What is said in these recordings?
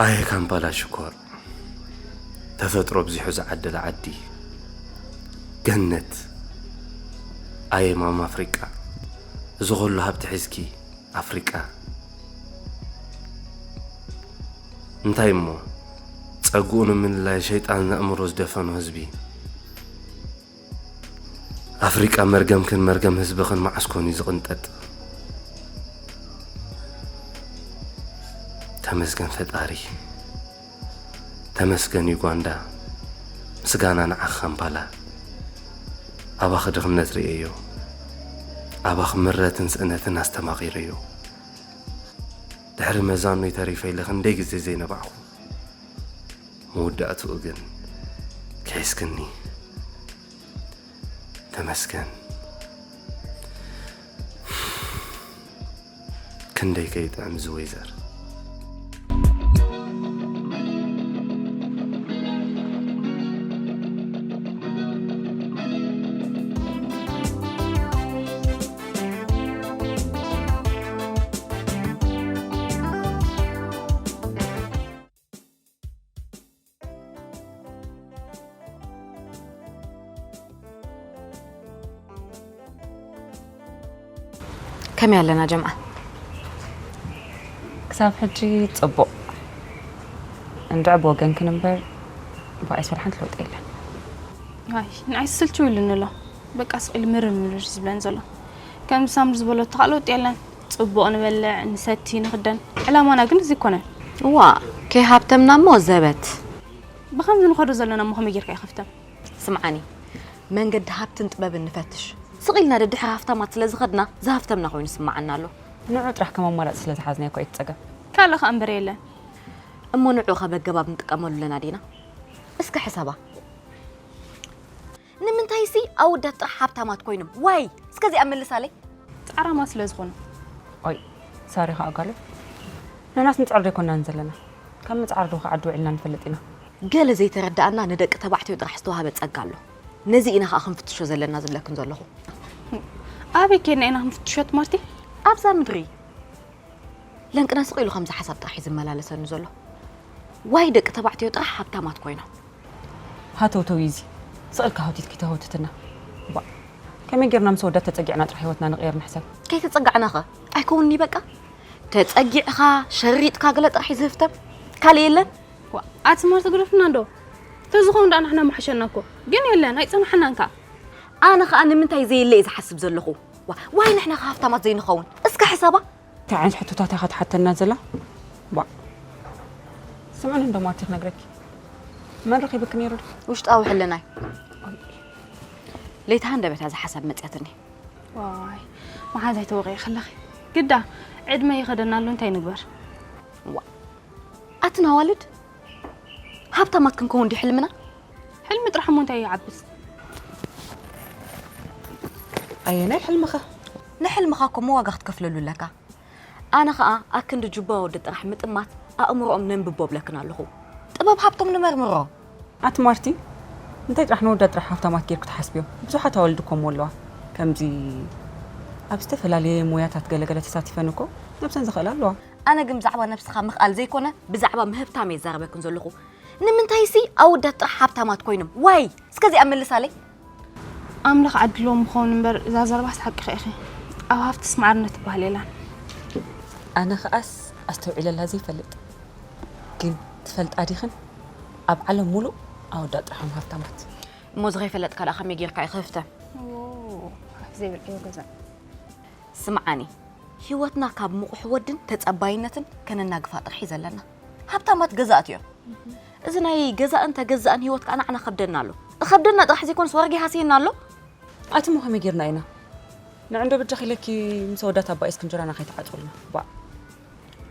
ኣየ ካምፓላ ሽኮር፣ ተፈጥሮ ብዚሑ ዝዓደለ ዓዲ፣ ገነት። ኣየ ማማ ኣፍሪቃ፣ እዚ ኹሉ ሃብቲ ሒዝኪ ኣፍሪቃ። እንታይ እሞ ጸግኡ ንምልላይ ሸይጣን ኣእምሮ ዝደፈኖ ህዝቢ። ኣፍሪቃ መርገምክን መርገም ህዝብኽን መዓስ ኮን እዩ ዝቕንጠጥ? ተመስገን ፈጣሪ፣ ተመስገን ዩጋንዳ፣ ምስጋና ንዓኺ ካምፓላ። ኣባኺ ድኽነት ርእየዮ፣ ኣባኺ ምረትን ስእነትን ኣስተማቒረዮ። ድሕሪ መዛኖይ ተሪፈ ኢለ ክንደይ ግዜ ዘይነባዕኹ፣ መወዳእትኡ ግን ክሒስክኒ። ተመስገን። ክንደይ ከይጥዕም እዚ ወይዘር። ከመይ ኣለና ጀምዓ? ክሳብ ሕጂ ጽቡቕ። እንድዒ ብወገንክን እምበር ብኣይ ስራሕ ሓንቲ ለውጢ የለን። ኣይ ንዓይ ስልችው ኢሉኒ ኣሎ። በቃ ስቕ ኢሉ ምርር ምርር እዩ ዝብለኒ ዘሎ። ከምዚ ሳምሪ ዝበለቶ ከዓ ለውጢ የለን። ጽቡቕ ንበልዕ፣ ንሰቲ፣ ንኽደን። ዕላማና ግን እዚ ኣይኮነን። እዋእ ከይሃብተምና እሞ ዘበት። ብኸምዚ ንኸዶ ዘለና እሞ ከመይ ጌርካ እዩ ሃፍተም? ስምዓኒ፣ መንገዲ ሃብትን ጥበብን ንፈትሽ። ስቕ ኢልና ደድሕሪ ሃፍታማት ስለ ዝኸድና ዝሃፍተምና ኮይኑ ይስምዓና ኣሎ። ንዑ ጥራሕ ከም ኣማራጺ ስለ ዝሓዝናዮ እኮ እዩ እቲ ጸገም። ካልእ ከኣ እምበር የለን። እሞ ንዑ ከ በገባብ ንጥቀመሉ ኣለና ዲና? እስከ ሕሰባ። ንምንታይሲ ኣወዳት ጥራሕ ሃብታማት ኮይኖም? ዋይ እስከ እዚኣ መልሳለይ። ጻዕራማት ስለ ዝኾኑ። ኦይ ሳሪ ከኣ ጋሉ ንሕናስ ንጽዕር ዶ ኣይኮናን ዘለና? ካብ ምጽዓር ዶ ከ ዓዲ ውዒልና ንፈልጥ ኢና? ገለ ዘይተረደኣና ንደቂ ተባዕትዮ ጥራሕ ዝተዋህበ ጸጋ ኣሎ። ነዚ ኢና ከኣ ክንፍትሾ ዘለና ዝብለክን ዘለኹ። ኣበይ ኬድና ኢና ክንፍትሾ ትማርቲ? ኣብዛ ምድሪ። ለንቅነ ስቕ ኢሉ ከምዚ ሓሳብ ጥራሕ እዩ ዝመላለሰኒ ዘሎ። ዋይ ደቂ ተባዕትዮ ጥራሕ ሃብታማት ኮይኖም። ሃተውተው እዩ እዚ። ስቕ ኢልካ ሃውቲት ከይተሃውትትና። ባእ። ከመይ ጌርና ምስ ኣወዳት ተጸጊዕና ጥራሕ ህይወትና ንቕየር ንሕሰብ። ከይተጸጋዕናኸ ኣይከውንን'ዩ በቃ። ተጸጊዕኻ ሸሪጥካ ገለ ጥራሕ እዩ ዝህፍተም። ካልእ የለን። ዋእ ኣቲ ማርቲ ግደፍና እንዶ። ተዝኸውን ደኣ ንሕና ምሓሸና እኮ። ግን የለን ኣይጸንሓናን ከኣ። ኣነ ኸኣ ንምንታይ ዘየለ እየ ዝሓስብ ዘለኹ። ዋእ ዋይ ንሕናኸ ሃፍታማት ዘይንኸውን። እስከ ሕሰባ። እንታይ ዓይነት ሕቶታት እያ ትሓተና ዘላ? ባእ። ስምዕኒ እንዶ ማርቲ ክነግረኪ። መን ረኺብኪ ነይሩ ድዩ? ውሽጣዊ ሕልናይ። ለይቲ ሃንደበት እያ እዛ ሓሳብ መጺኣትኒ። ዋይ መሓዛይ ተወቒዒ ከለኺ ግዳ ዕድመ ይኸደና ኣሎ እንታይ ንግበር? ዋእ ኣትን ኣዋልድ ሃብታማት ክንከውን ድዩ ሕልምና? ሕልሚ ጥራሕ እሞ እንታይ ይዓብስ? ኣየናይ ሕልምኸ? ንሕልምኻ እኮ እሞ ዋጋ ክትከፍለሉ ኣለካ። ኣነ ኸኣ ኣክንዲ ጁባ ወዲ ጥራሕ ምጥማት ኣእምሮኦም ነንብቦ እብለክን ኣለኹ። ጥበብ ሃብቶም ንመርምሮ። ኣቲ ማርቲ እንታይ ጥራሕ ንወዳ ጥራሕ ሃፍታማት ጌርኪ ትሓስብዮ? ብዙሓት ኣዋልድ እኮ እሞ ኣለዋ ከምዚ ኣብ ዝተፈላለየ ሞያታት ገለገለ ተሳቲፈን እኮ ነብሰን ዝኽእላ ኣለዋ። ኣነ ግን ብዛዕባ ነብስኻ ምኽኣል ዘይኮነ ብዛዕባ ምህብታም እየ ዝዛረበክን ዘለኹ። ንምንታይሲ ኣወዳት ጥራሕ ሃብታማት ኮይኖም? ዋይ እስከ እዚኣ መልሳለይ። ኣምላኽ ዓድልዎም ምኸውን እምበር እዛ ዘረባስ ሓቅኺ ኢኺ። ኣብ ሃፍትስ ማዕርነት ትበሃል የላን። ኣነ ኸኣስ ኣስተውዒለላ ዘይፈልጥ ግን ትፈልጣ ዲኽን ኣብ ዓለም ሙሉእ ኣወዳት ጥራሕ እዮም ሃብታማት። እሞ እዚ ከይፈለጥካ ደኣ ከመይ ጌርካ እዩ ክህፍተ? ዘይብል ዕዮ ገዛ። ስምዓኒ፣ ህይወትና ካብ ምቑሕ ወድን ተጸባይነትን ከነናግፋ ጥራሕ እዩ ዘለና። ሃብታማት ገዛእቲ እዮም። እዚ ናይ ገዛእን ተገዛእን ህይወት ከኣ ንዓና ከብደና ኣሎ። እኸብደና ጥራሕ ዘይኮነስ ወርጊ ሃስየና ኣሎ። ኣቲ እሞ ከመይ ጌርና ኢና ንዕንዶ ብጃኺ ኢለኪ ምስ ኣወዳት ኣባኢስኪ እንጀራና ከይትዓጽውልና። ባእ።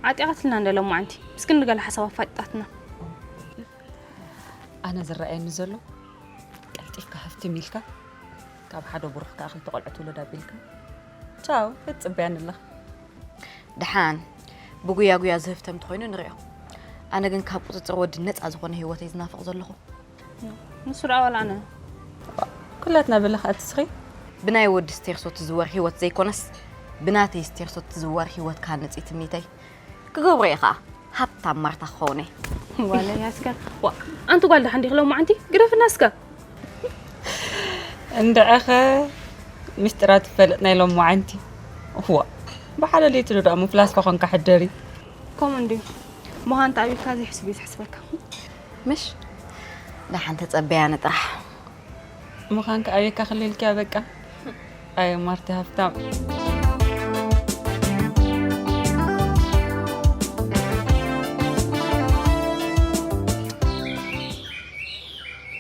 ዓጢቓትልና እንደ ሎማዓንቲ። እስኪ ንገለ ሓሳብ ኣፋጢጣትና። ኣነ ዝረኣየኒ ዘሎ ቀልጢፍካ ሃፍትም ኢልካ ካብ ሓደ ብሩኽ ከኣ ክልተ ቆልዑ ትውለድ ኣቢልካ ቻው ክትጽበያኒ ኣለኻ። ደሓን ብጉያጉያ ዝህፍተም ተኾይኑ ንሪኦ። ኣነ ግን ካብ ቁጽጽር ወዲ ነጻ ዝኾነ ህይወት እየ ዝናፍቕ ዘለኹ። ንሱ ደኣ ዋላ ኣነ። ኩላትና በለ ከኣ ትስኺ። ብናይ ወዲ ስቴርሶ ትዝወር ህይወት ዘይኮነስ ብናተይ ስቴርሶ ትዝወር ህይወት ክሃንጽ እዩ ትምኒተይ። ክገብሮ እየ ከኣ። ሃብታም ማርታ ክኸውን እየ። ዋላ ያስካ ዋ ኣንቲ ጓል ደሓን ዲኺ ሎማዓንቲ ግደፍና እስከ እንድዕኸ ምስጢራት ትፈልጥ ናይ ሎማዓንቲ። እዋ ብሓደ ሌትሪ ደኣ ምፍላስካ ኮንካ ሕደሪ። ከምኡ እንድዩ ምዃን ተኣቢካ ዘይሕስብ እዩ ዝሕስበካ። ምሽ ደሓን ተጸበያኒ ጥራሕ። ምዃንካ ኣበካ ክልልኪያ በቃ። ኣየ ማርቲ ሃፍታም።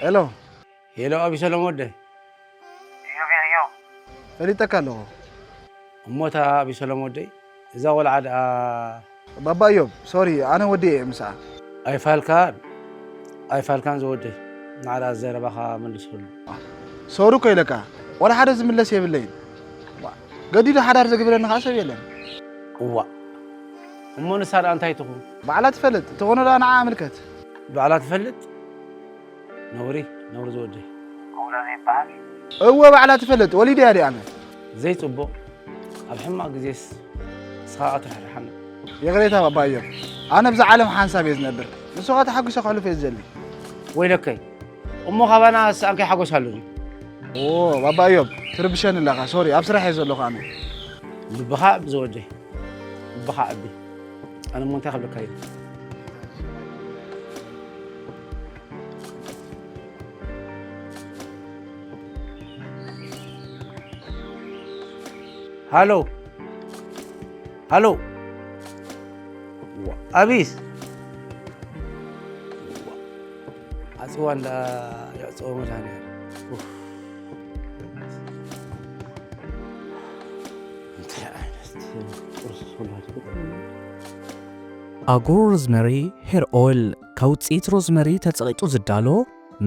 ሄሎ ሄሎ ኣቢሰሎም ወደይ። ፈሊጠካ ኣለኹ። እሞ እታ ኣቢሰሎም ወደይ እዛ ቆልዓ ደኣ ባባ እዮብ ሶሪ ኣነ ወዲ እየ ምስኣ። ኣይፋልካን ኣይፋልካን ዝወደይ። ንዓዳ ዘረባኻ መልስሉ። ሶሪ እኮ ኢለካ ወላ ሓደ ዝምለስ የብለይን። ገዲዱ ሓዳር ዘግብረኒ ከዓ ሰብ የለን። እዋ እሞ ንሳ ደኣ እንታይ ትኹን? ባዕላ ትፈልጥ ትኾኖ ደኣ ንዓ ኣምልከት። ባዕላ ትፈልጥ? ነውሪ ነውሪ ዝወደይ። እወ ባዕላ ትፈልጥ ወሊደ እያ ዲኣነ። ዘይጽቡቕ ኣብ ሕማቕ ግዜስ ንስኻ ኣትርሕርሓና። ይቕሬታ ባባ እዮብ ኣነ ብዛ ዓለም ሓንሳብ እየ ዝነብር ንስኻ ተሓጒሰ ከሕልፎ እየ ዝደሊ። ወይለከይ እሞ ካባና ዝሰኣንካይ ሓጎስ ኣሎ ድዩ? ኦ ባባ እዮብ ትርብሸኒ ኣለኻ ሶሪ ኣብ ስራሕ እየ ዘለኹ ኣነ። ልብኻ ኣቢ ዝወደይ ልብኻ ኣቢ። ኣነ እሞ እንታይ ክብለካ ኢለ። ሃሎ ሃሎ ኣቢስ ኣፅዋ እንዳ የዕፅዎ መድሃኒዓለም እንታይ ዓይነት ቁርስ ሁላት ኣጎ ሮዝመሪ ሄር ኦይል ካብ ውፅኢት ሮዝመሪ ተፀቒጡ ዝዳሎ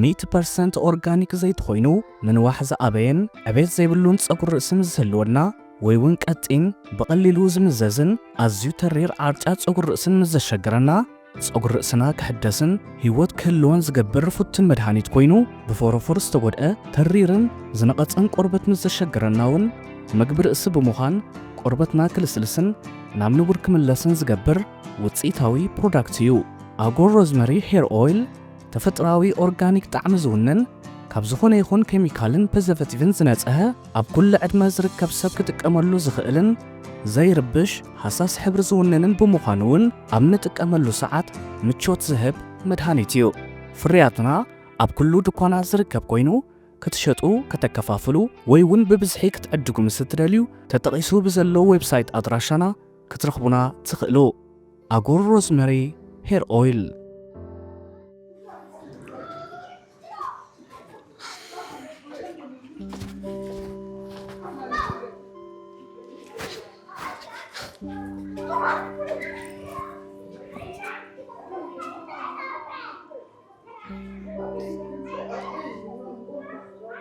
ሚእቲ ፐርሰንት ኦርጋኒክ ዘይቲ ኮይኑ ምንዋሕ ዝኣበየን ዕቤት ዘይብሉን ፀጉሪ ርእሲ ምስ ዝህልወና ወይ እውን ቀጢን ብቐሊሉ ዝምዘዝን ኣዝዩ ተሪር ዓርጫ ፀጉሪ ርእስን ምስ ዘሸግረና ፀጉሪ ርእስና ክሕደስን ህይወት ክህልዎን ዝገብር ፍቱን መድሃኒት ኮይኑ ብፎሮፎር ዝተጎድአ ተሪርን ዝነቐፀን ቆርበት ምስ ዘሸግረና እውን ምግቢ ርእሲ ብምዃን ቆርበትና ክልስልስን ናብ ንቡር ክምለስን ዝገብር ውፅኢታዊ ፕሮዳክት እዩ። ኣጎር ሮዝመሪ ሄር ኦይል ተፈጥሮኣዊ ኦርጋኒክ ጣዕሚ ዝውንን ካብ ዝኾነ ይኹን ኬሚካልን ፕሪዘርቬቲቭን ዝነፅሀ ኣብ ኩሉ ዕድመ ዝርከብ ሰብ ክጥቀመሉ ዝኽእልን ዘይርብሽ ሃሳስ ሕብሪ ዝውንንን ብምዃኑ እውን ኣብ ንጥቀመሉ ሰዓት ምቾት ዝህብ መድሃኒት እዩ። ፍርያትና ኣብ ኩሉ ድኳናት ዝርከብ ኮይኑ ክትሸጡ፣ ከተከፋፍሉ ወይ እውን ብብዝሒ ክትዕድጉ ምስ እትደልዩ ተጠቒሱ ብዘሎ ዌብሳይት ኣድራሻና ክትረኽቡና ትኽእሉ። ኣጎር ሮዝመሪ ሄር ኦይል።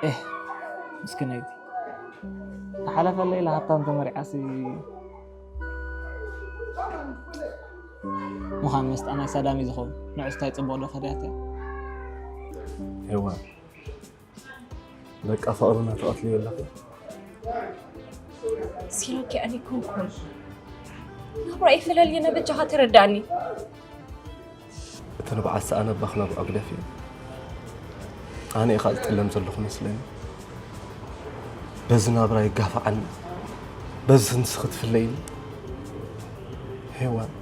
ኤህ ምስክነይቲ ተሓለፈለይ ለሃብታም ተመሪዓሲ ምዃን መስጣ ናይ ሳዳም እዩ ዝኸውን። ንዑስ እንታይ ጽቡቕ ዶ ከድያት እያ። ሄዋን በቃ ፍቕርና ተቐትልዮ ኣለኹ። ሲራኪ ኣይኮንኩን ናብራ ይፈላልየና በጃኻ ተረዳኒ። እቲ ንብዓት ሰኣነ ባኽ ናብኡ ኣግደፍዮ። ኣነ ኢኻ ዝጥለም ዘለኹ መስለኒ። በዚ ናብራ ይጋፋዓኒ፣ በዚ ንስኺ ትፍለይኒ። ሄዋን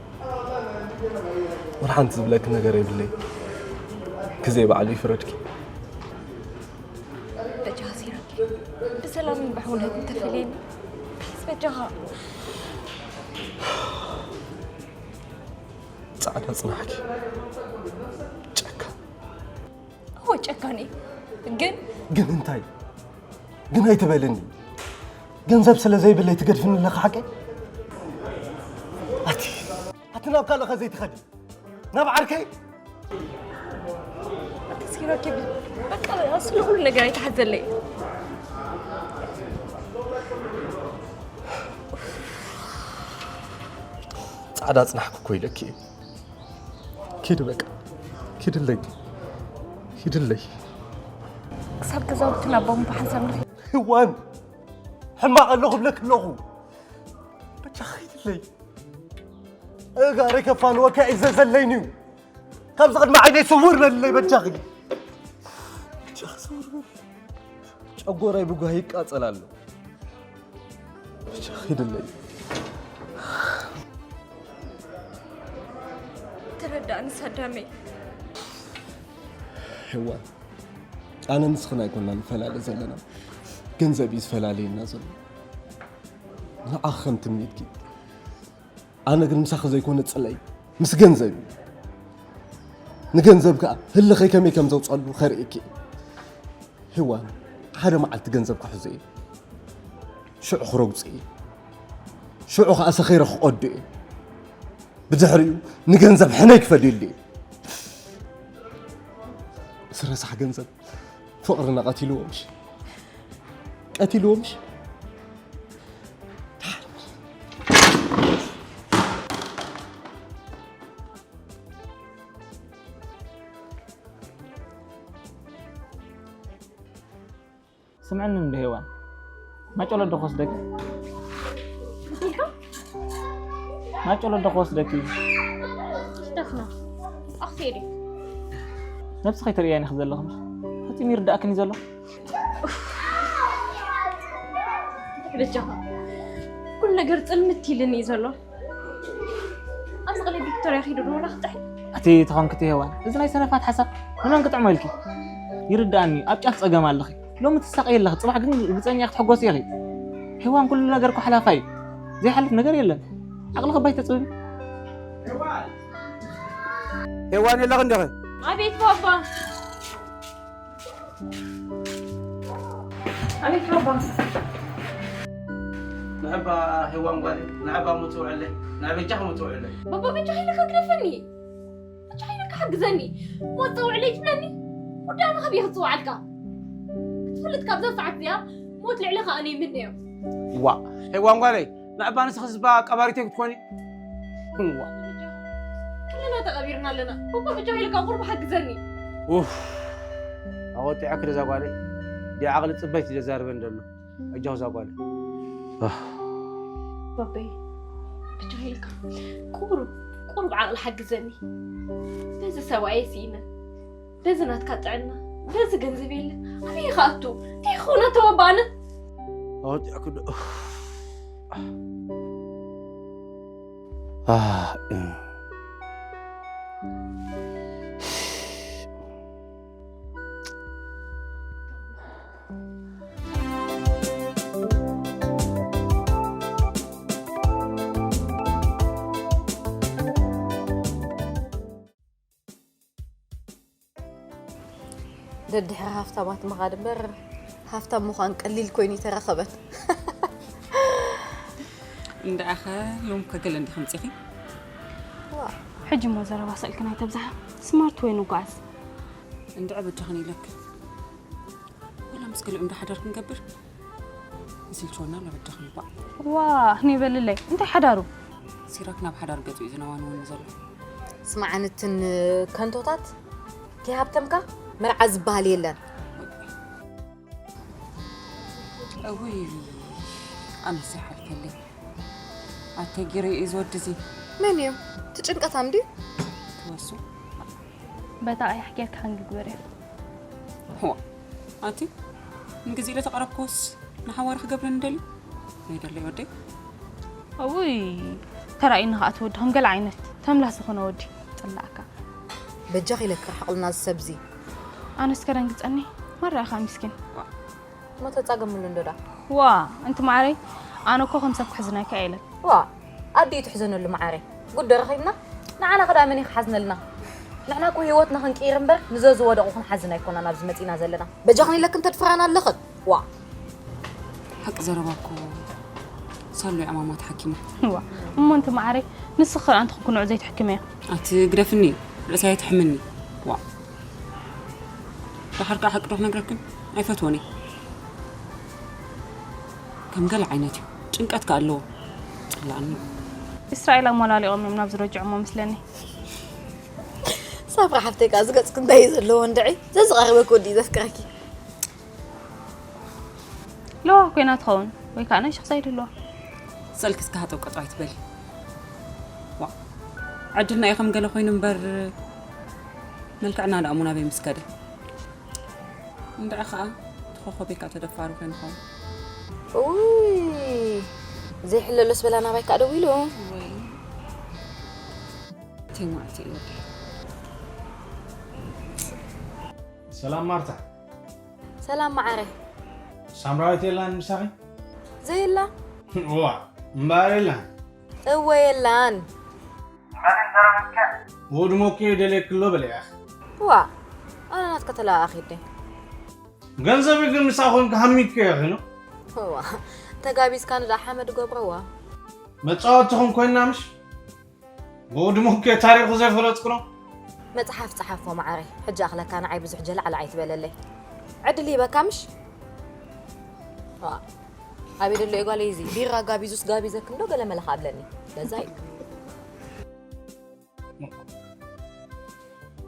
ወላ ሓንቲ ዝብለኪ ነገር የብለይ። ግዜ ባዕሉ ይፍረድኪ። በጃኻ ሲራኪ ብሰላምን ብሕውነትን ተፈልየኒ ፕሊስ በጃኻ። ጻዕዳ ጽናሕኪ ጨካ እወ ጨካን እየ ግን ግን እንታይ ግን ኣይትበልኒ። ገንዘብ ስለ ዘይብለይ ትገድፍኒ ኣለኻ ሓቀይ? ኣቲ ኣቲ ናብ ካልእ ከ ዘይትኸዲ ናብ ዓርከይ ተስኪራኪ በቃ ስለ ሁሉ ነገር ኣይተሓዘለይ። ጻዕዳ ጽናሕኩ እኮ ኢለኪ እዩ። ኪድ በቃ ኪድለይ ኪድለይ። ክሳብ ገዛውትና ቦምባ ሓንሳብ ንኸ ህዋን ሕማቕ ኣለኹ ብለክ ኣለኹ። በቃ ኪድለይ። እጋሪ ከፋንወካ እዩ ዘዘለይኒ እዩ። ካብዚ ቅድሚ ዓይነይ ስውር በልለይ በጃኺ። በጃኺ ስውር በል። ጨጎራይ ብጓሂ ይቃጸል ኣሎ። በጃኺ ሂድለይ። ተረዳእኒ ሳዳመይ። ሄዋን፣ ኣነ ንስኽን ኣይኮንና ንፈላለ ዘለና፣ ገንዘብ እዩ ዝፈላልየና ዘሎ። ንዓኺ ከም ትምኒትኪ፣ ኣነ ግን ምሳኺ ዘይኮነ ጽልኣይ ምስ ገንዘብ እዩ። ንገንዘብ ከኣ ህልኸይ ከመይ ከም ዘውጸሉ ከርእየኪ እየ። ሄዋን፣ ሓደ መዓልቲ ገንዘብ ክሕዞ እየ። ሽዑ ክረግጾ እየ። ሽዑ ከኣ ሰኺረ ክቐዶ እየ። ብድሕሪኡ ንገንዘብ ሕነይ ክፈልየሉ እየ። ምስ ረሳሕ ገንዘብ ፍቕርና ቀቲልዎ ምሽ? ቀቲልዎ ምሽ? ስምዕኒ እንዶ ሄዋን፣ ማጨሎ ዶ ክወስደኪ? ማጨሎ ዶ ክወስደኪ? ደኽና። ኣኽቴ ድዩ? ነብሲ ከይተርእያኒ ዘለኹም ፈጺሙ ይርዳእክን እዩ ዘሎ? እንታይ በጃኻ? ኩሉ ነገር ጽልምት ኢልኒ እዩ ዘሎ። ኣብዚ ቅድሚ ቪክቶርያ ኺዱ ዶ ወላ ክጥሕል? ኣቲ ተኾንክቲ ሄዋን፣ እዚ ናይ ሰነፋት ሓሳብ ንመን ክጥዕሞ ኢልኪ? ይርዳእኒ፣ ኣብ ጫፍ ጸገም ኣለኺ። ሎሚ ትሳቐይ ኣለኺ፣ ጽባሕ ግን ርግጸኛ ክትሕጎሲ ኢኺ። ሄዋን፣ ኩሉ ነገር እኮ ሓላፋይ እዩ። ዘይሓልፍ ነገር የለን። ዓቕልኺ ባይ ተጽብቢ። ሄዋን የለኽን ዲኺ? ኣቤት ባባ። ኣቤት ባባ። ንዕባ ሄዋን ጓለይ፣ ንዕባ ምጽውዕለይ፣ ንዕበጃ ምጽውዕለይ። ባባ በጃ ኢልካ ግደፈኒ። በጃ ኢልካ ሓግዘኒ። ሞት ጸውዕለይ ትብለኒ? ወዲ ኣነ ከመይ ክጽውዓልካ? ክትፈልጥ ካብዛ ሰዓት እዚኣ ሞት ልዕሊ ከኣነ ይምነዮ። ዋ፣ ሄዋን ጓለይ፣ ንዕባ ንስኺ ዝባ ቀባሪተይ ክትኮኒ? ዋ። ኩልና ተቐቢርና ኣለና። ባባ በጃ ኢልካ ቁርብ ሓግዘኒ። ኡፍ። ኣወጢዐ ክደ ዛጓለይ። ዲ ዓቕሊ ጽበይቲ ዘዛርበን ዘሎ። ኣጃኹ ዛጓለ። ኣህ። ባበይ፣ በጃ ኢልካ ቁሩብ፣ ቁሩብ ዓቕሊ ሓግዘኒ። በዚ ሰብኣየ ስኢነ፣ በዚ ናትካ ጥዕና፣ በዚ ገንዘብ የለ። ኣበይ ክኣቱ? እንታይ ክኸውን ኣቶ ባባ ኣነ? ኣወጢዕኩ ዶ? ኣህ፣ እ። ደድሕሪ ሃፍታማት ምኻድ እምበር፣ ሃፍታም ምዃን ቀሊል ኮይኑ ኣይተረኸበን። እንድዓኸ ሎምከ ገለ እንዲኺ ምጺኺ? ዋ፣ ሕጂ እሞ ዘረባ ስእልክን ኣይተብዝሓ። ስማርት ወይ ንጓዓዝ። እንድዒ በጃኽን ኢለክን። ወላ ምስ ገሊኦም ዶ ሓዳር ክንገብር? ይስልችወና ኣሎ በጃኽን እባ። ዋ፣ ህኒ በልለይ። እንታይ ሓዳሩ? ሲራክ ናብ ሓዳር ገጹ እዩ ዝነዋንወኒ ዘሎ። ስማዕ፣ ንትን ከንቶታት ከይሃብተምካ መርዓ ዝበሃል የለን። እውይ፣ ኣነስ ይሓልፈለይ። ኣተጊረ እዩ ዝወዲ እዚ። መን እዩ? እቲ ጭንቀታም ድዩ? ትወሱ። በታ ቀያሕ ጌርካ ክንግግበር እየ። ዋ፣ ኣቲ ንግዜ ኢለ ተቐረብኩስ ንሓዋሪ ክገብረኒ ደልዩ? ኣይደለይ ወደይ። እውይ፣ ተራእዩኒ ከኣ እቲ ወዲ ከም ገለ ዓይነት ተምላስ ዝኾነ ወዲ። ጽላእካ። በጃኺ ኢለኪ ርሓቕልና እዚ ሰብዚ። ኣነስ ከደንግጸኒ፣ ማራ ኢኻ ምስኪን። እሞ ተጻገምሉ እንዶ ዳ። ዋ፣ እንቲ ማዓረይ፣ ኣነ እኮ ከም ሰብ ክሕዝነካ እየ ኢለን። ዋ፣ ኣዲኡ ትሕዘነሉ ማዓረይ። ጉድ ዶ ረኺብና? ንዓና ከ ደኣ መን እዩ ክሓዝነልና? ንሕና እኮ ህይወትና ክንቅይር እምበር ንዘ ዝወደቑ ክንሓዝን ኣይኮናን ኣብዚ መጺና ዘለና። በጃኽን ኢለክን ተድፍራና ኣለኽን። ዋ። ሓቂ ዘረባ እኮ ሳሎ እዩ ኣማማ ተሓኪሙ። ዋ፣ እሞ እንቲ ማዓረይ፣ ንስኺ ከ ኣንቲ ክንኩ ንዑ ዘይትሕክመዮ? ኣቲ ግደፍኒ፣ ርእሰይ ኣይትሕምኒ። ዋ። ደሓር ከኣ ሓቂ ዶ ክነግረክን? ኣይፈትዎን እየ። ከም ገለ ዓይነት እዩ። ጭንቀት ከኣ ኣለዎ። ጸላእኒ። እስራኤል ኣሞላሊቖም እዮም ናብዚ ረጅዖሞ መስለኒ። ሳፍራ ሓፍተይ ከኣ እዚ ገጽኪ እንታይ እዩ ዘለዎ እንድዒ? ዘዝቐረበኪ ወዲ እዩ ዘፍቅረኪ። ለዋ ኮይና ትኸውን፣ ወይ ከኣ ናይ ሽኽሳይድ ኣለዋ። ስእልኪ እስከ ሃጠው ቀጠው ኣይትበሊ። ዋ፣ ዕድልና እዩ ከም ገለ ኮይኑ እምበር፣ መልክዕና ደኣ እሞ ናበይ ምስ ከደ? እንድዒ ኸኣ፣ እቲ ኮኾበይ ከኣ ተደፋሪ ኮይኑ ኸውን። ውይ፣ ዘይሕለሎስ በላ ናባይ ከኣ ደዊሉ። ወይ። ተይ መዓልቲ እዩ ወደይ። ሰላም ማርታ። ሰላም መዓረ። ሳምራዊት የላን ምሳኺ? ዘየላ? እዋ፣ እምበኣር የላን። እወ የላን። ውድ ሞኬ ደልየክሎ በለያ። ዋ፣ ኣነ ናትካ ተለኣኣኺ እደ። ገንዘብ ግን ምሳ ኮንካ ሃሚትከ ይኽኖ። ዋ፣ ተጋቢዝካ ንዳ ሓመድ ገብረዋ። መጻወትኹም ኮይና ምሽ? ውድ ሞኬ ታሪኹ ዘይፈለጥኩ ነው። መጽሓፍ ጸሓፎ መዓረይ። ሕጂ ኣኽለካ ንዓይ ብዙሕ ጀላዕላዕ ኣይትበለለይ። ዕድል ይበካ ምሽ? ዋ፣ ኣበይ ደሎ እዩ ጓለይ እዚ? ቢራ ጋቢዙስ ጋቢዘክን ዶ ገለ መለ ከኣ ብለኒ። በዛ እዩ።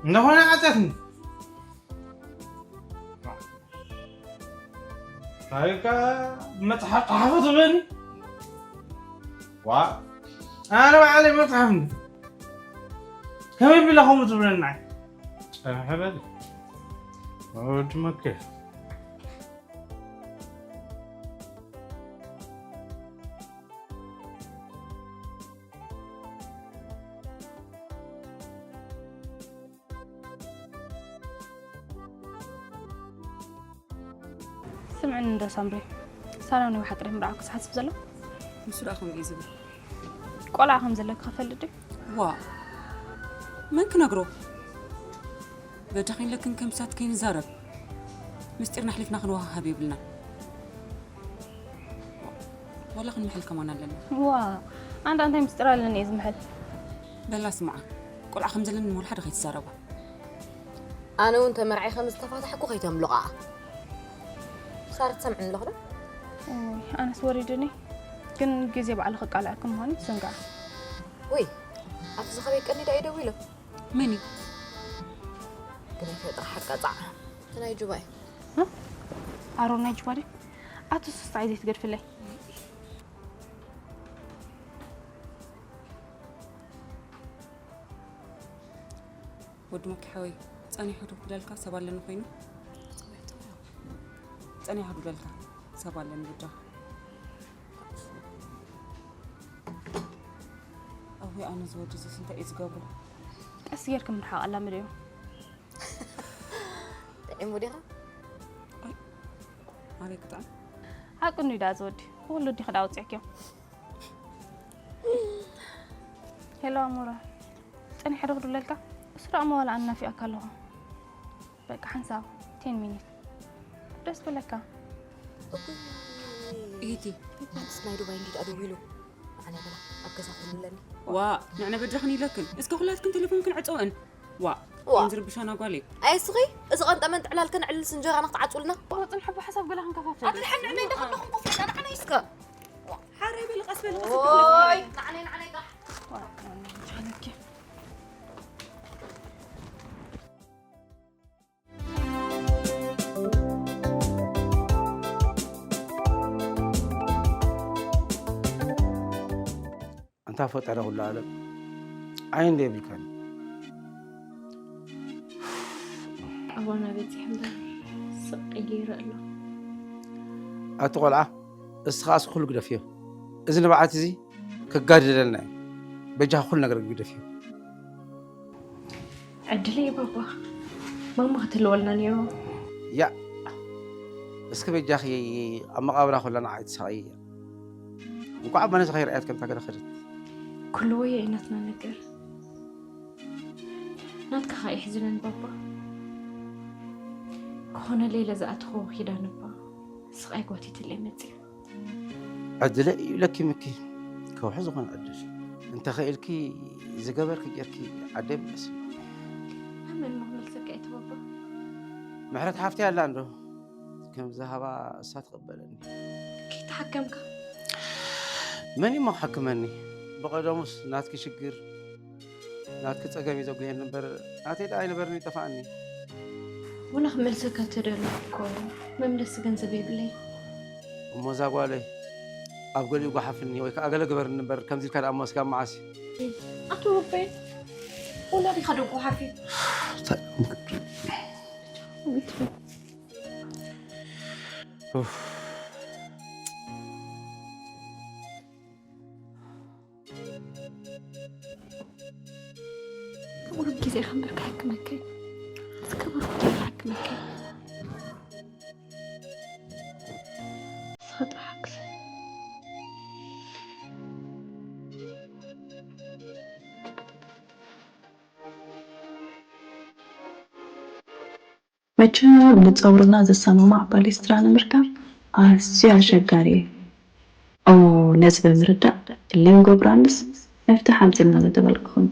እንደኾነ ዓጸትኒ። ታሪካ መጽሓፍ ጸሓፉ ትብለኒ? ዋ፣ ኣነ ባዕለይ መጽሓፍ እንዲ። ከመይ ቢላ ከምኡ ትብለኒ ንዓይ? ጸንሐ በል። ወዲ መከ። ስምዕኒ እንዶ ሳምሪ፣ ሳሎን እዩ ብሓቂ ምርዓውኪ ዝሓስብ ዘሎ? ንሱ ደኣ ከምኡ እዩ ዝብል። ቆልዓ ከም ዘለኪ ክፈልጥ ድዩ? ዋ፣ መን ክነግሮ? በጃኺን ለክን ከም ሳት ከይንዛረብ፣ ምስጢርና ኣሕሊፍና ክንወሃሃብ የብልናን። ዋላ ክንምሕል ከማን ኣለና። ዋ፣ ኣንዳ እንታይ ምስጢር ኣለኒ እየ ዝምሕል? በላ ስምዓ፣ ቆልዓ ከም ዘለኒ ንወላ ሓደ ከይትዛረባ። ኣነ እውን ተመርዓይ ከም ዝተፋታሕኩ ከይተምልቓ። ሳር ትሰምዕኒ ኣለኹ ዶ? ኦይ፣ ኣነስ ወሪዱኒ። ግን ግዜ ባዕሉ ክቃልዐኪ ምዃኑ ትስንግዓ። ውይ፣ ኣብቲ ዝኸበይ ቀኒ ዶ ይደውሉ? መን እዩ? ግን ይፈጥር ሓቀጻዕ። እቲ ናይ ጁባይ። ኣሮን ናይ ጁባ ድዩ? ኣቲ ሱስታይ ዘይትገድፍለይ። ወዲ ሞኪ ሓወይ፣ ጸኒሑ ዶ ክብለልካ ሰብ ኣለኒ ኮይኑ? ጸኒሑ ዶ ክብለልካ ሰብ ኣለኒ በጃኻ። ኣሁይ፣ ኣነ ዝወዲ እዚስ እንታይ እዩ ዝገብሮ? ቀስ ጌርኪ ምርሓቕ ኣላምድዮ። ጥዒሙ ዲኻ? ኣበይ ክጥዕም? ሓቁ እንድዩ ደኣ ዝወዲ። ኩሉ ዲኺ ደኣ ኣውጺዕክዮ። ሄሎ ኣሞራ፣ ጸኒሐ ዶ ክድውለልካ? እሱ ደኣ እሞ ዋላ ኣነ ናፊቐካ ኣለኹ። በቃ ሓንሳብ፣ ቴን ሚኒት። ደስ በለካ። ኢቲ። ኣንስ ናይ ዱባይ እንዲዳ ደዊሉ። ኣነ በላ ኣብ ገዛ ኩሉ ኣለኒ። ዋ፣ ንዕነ በጃኽን ኢለክን። እስከ ኩላትክን ቴሌፎንክን ዕጸወን። ዋ፣ ዋ። ዝርብሻና ጓለይ። ኣይ እስኺ፣ እዚ ቀንጠመንጢ ዕላልክን ዕልልስ እንጀራና ክትዓጹልና? ቆርጽን ሕቡ ሓሳብ ገላ ክንከፋፍል። ኣትልሓኒ ንዕነይ ደኸም ደኸም ኮፍ ኢልና ንዓና እስከ። ሓረይ በሊ ቀስ በሊ ቀስ በሊ። ኦይ፣ ንዓነይ ንዓነይ ጥራሕ። ኣንታ ፈጠረ ኩሉ ዓለም ዓይን ዶ የብልካን? ኣቦና በፂሑ እምበር ስቕ ኢሉ ይርኢ ኣሎ። ኣቲ ቆልዓ እስኻስ ኩሉ ግደፍዮ። እዚ ንብዓት እዚ ከጋድደልና እዩ። በጃኻ ኩሉ ነገር ግደፍዮ። ዕድለይ ባባ ማማ ክትህልወልና ነይሩ። ያ እስኪ በጃኺ ኣብ መቓብራ ኮላ ንዓይ ትሳቐይ እያ። እንኳዕ ኣባነዛ ከይረኣያት ከምታ ገለ ከደት። ኩሉ ወየ እዩ ናትና ነገር። ናትካ ኸኣ የሕዝነኒ ባባ። ክኾነለይ ኢለ ዝኣተኽዎ ኪዳን እባ ስቓይ ጓቲትለይ መጺኡ። ዕድለይ እዩ ኢለኪ ምኪ ከውሒ ዝኾነ ዕድል እንተኸኢልኪ ዝገበርኪ ጌርኪ ዓደይ ምለሲ። ኣመን እሞ ክመልሰካ እየ እቲ ባባ። ምሕረት ሓፍቲ ኣላ እንዶ ከም ዝሃባ እሳ ትቐበለኒ። ከይተሓከምካ መን እዩ እሞ ክሕክመኒ? ብቐደሙስ ናትኪ ሽግር ናትኪ ጸገም እዩ ዘጉሄኒ እምበር ናተይ ደኣ ኣይነበርን ይጠፋኣኒ። ወላ ክመልሰካ ተደለኹ እኮ መምለሲ ገንዘብ የብለይ። እሞ እዛ ጓለይ ኣብ ገሊኡ ጓሓፍኒ ወይ ከዓ ገለ ግበርኒ እምበር ከምዚ ኢልካ ደኣ እሞ እስካብ መዓስ እዩ? ኣቶ ወበይ ወላ ዲኻ ደንቆ ሓፊ? እንታይ ኡፍ። ቁሩብ ግዜ ከንበር ክሕክመካ እዩ። እስከ ቁሩብ ግዜ ክሕክመካ እዩ። እስኸ ጥራሕ ሓግዘ። መቸም ንጸጉርና ዘሰማማዕ ባሌስትራ ንምርካብ ኣዝዩ ኣሸጋሪ እዩ። እሞ ነዚ ብምርዳእ ሊንጎ ብራንድስ መፍትሒ ኣምጺእልና ንተበልኩኹም።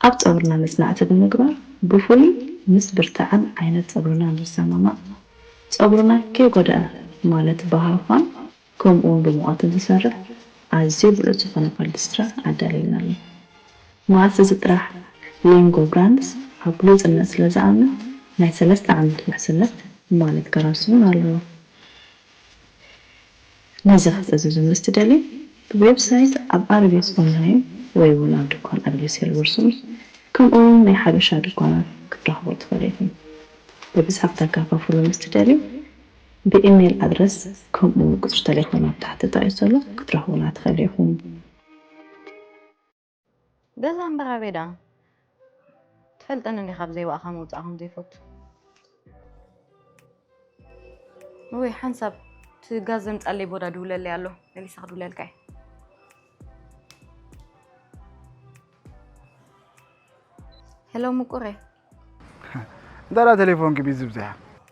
ኣብ ጸጉርና መጽናዕቲ ብምግባር ብፍሉይ ምስ ብርትዐን ዓይነት ጸጉርና ዝሰማማዕ፣ ጸጉርና ከይጎድኣ ማለት ብሃፋን ከምኡ እውን ብሙቐትን ዝሰርሕ ኣዝዩ ብሉጽ ዝኾነ ባሌስትራ ኣዳሊልና ኣሎ። መዓልቲ እዚ ጥራሕ ሊንጎ ብራንድስ ኣብ ብሉጽነት ስለ ዝኣምን ናይ ሰለስተ ዓመት ውሕስነት ማለት ጋራንቲ እውን ኣለዎ። ነዚ ክትእዝዙ ምስ ትደልዩ ብዌብሳይት ኣብ ኣርቢስ ኦንላይን ወይ እውን ኣብ ድኳን ኣርቢስ ሄልበርሱን ከምኡ እውን ናይ ሓበሻ ድኳናት ክትረኽቡ ትኽእሉ ኢኹም። ብብዝሒ ክተካፋፍሉ ምስ ትደልዩ ብኢሜይል ኣድረስ ከምኡ እውን ቁፅሪ ተሌፎን ኣብ ታሕቲ ተጠቒሱ ዘሎ ክትረኽቡና ትኽእሉ ኢኹም። ገዛ እምበር ኣበይ ደኣ? ትፈልጠኒ እንዲኻ ብዘይ ዋእኻ ምውጻእ ከም ዘይፈቱ። ወይ ሓንሳብ እቲ ጋዝ ዘምጻለይ ቦዳ ድውለለይ ኣሎ። መሊሳ ክድውለልካ እየ። ሄሎ ምቁረይ። እንታይ ደኣ ቴሌፎንኪ ቢዚ ብዚሓ?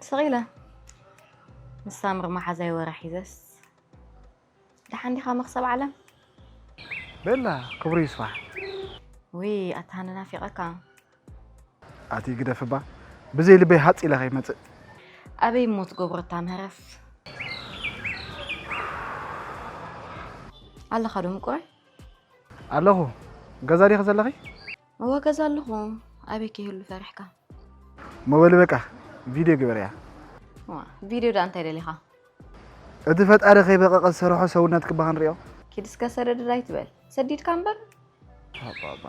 ስቕ ኢለ ምስ ሳምሪ መሓዛይ ወረ ሒዘስ ደሓን ዲኻ መኽሰብ ዓለም? ቤላ ክብሩ ይስፋሕ። ውይ ኣታ ሃኒ ናፊቐካ። ኣቲ ግደፍባ ብዘይ ልበይ ሃፅ ኢለ ከይመፅእ። ኣበይ እሞ ትገብሮ እታ ምህረፍ? ኣለኻ ዶ ምቁረይ? ኣለኹ። ገዛ ዲኺ ዘለኺ? እወ ገዛ ኣለኹ። ኣበይ ከይህሉ ፈሪሕካ? እሞ በሊ በቃ ቪድዮ ግበርያ። ዋ፣ ቪድዮ ደኣ እንታይ ደሊኻ? እቲ ፈጣሪ ከይበቐቐ ዝሰርሖ ሰውነት ክበሃ ንሪኦ። ኪድ እስከ ሰደድድ ኣይትበል። ሰዲድካ እምበር። ኣባባ፣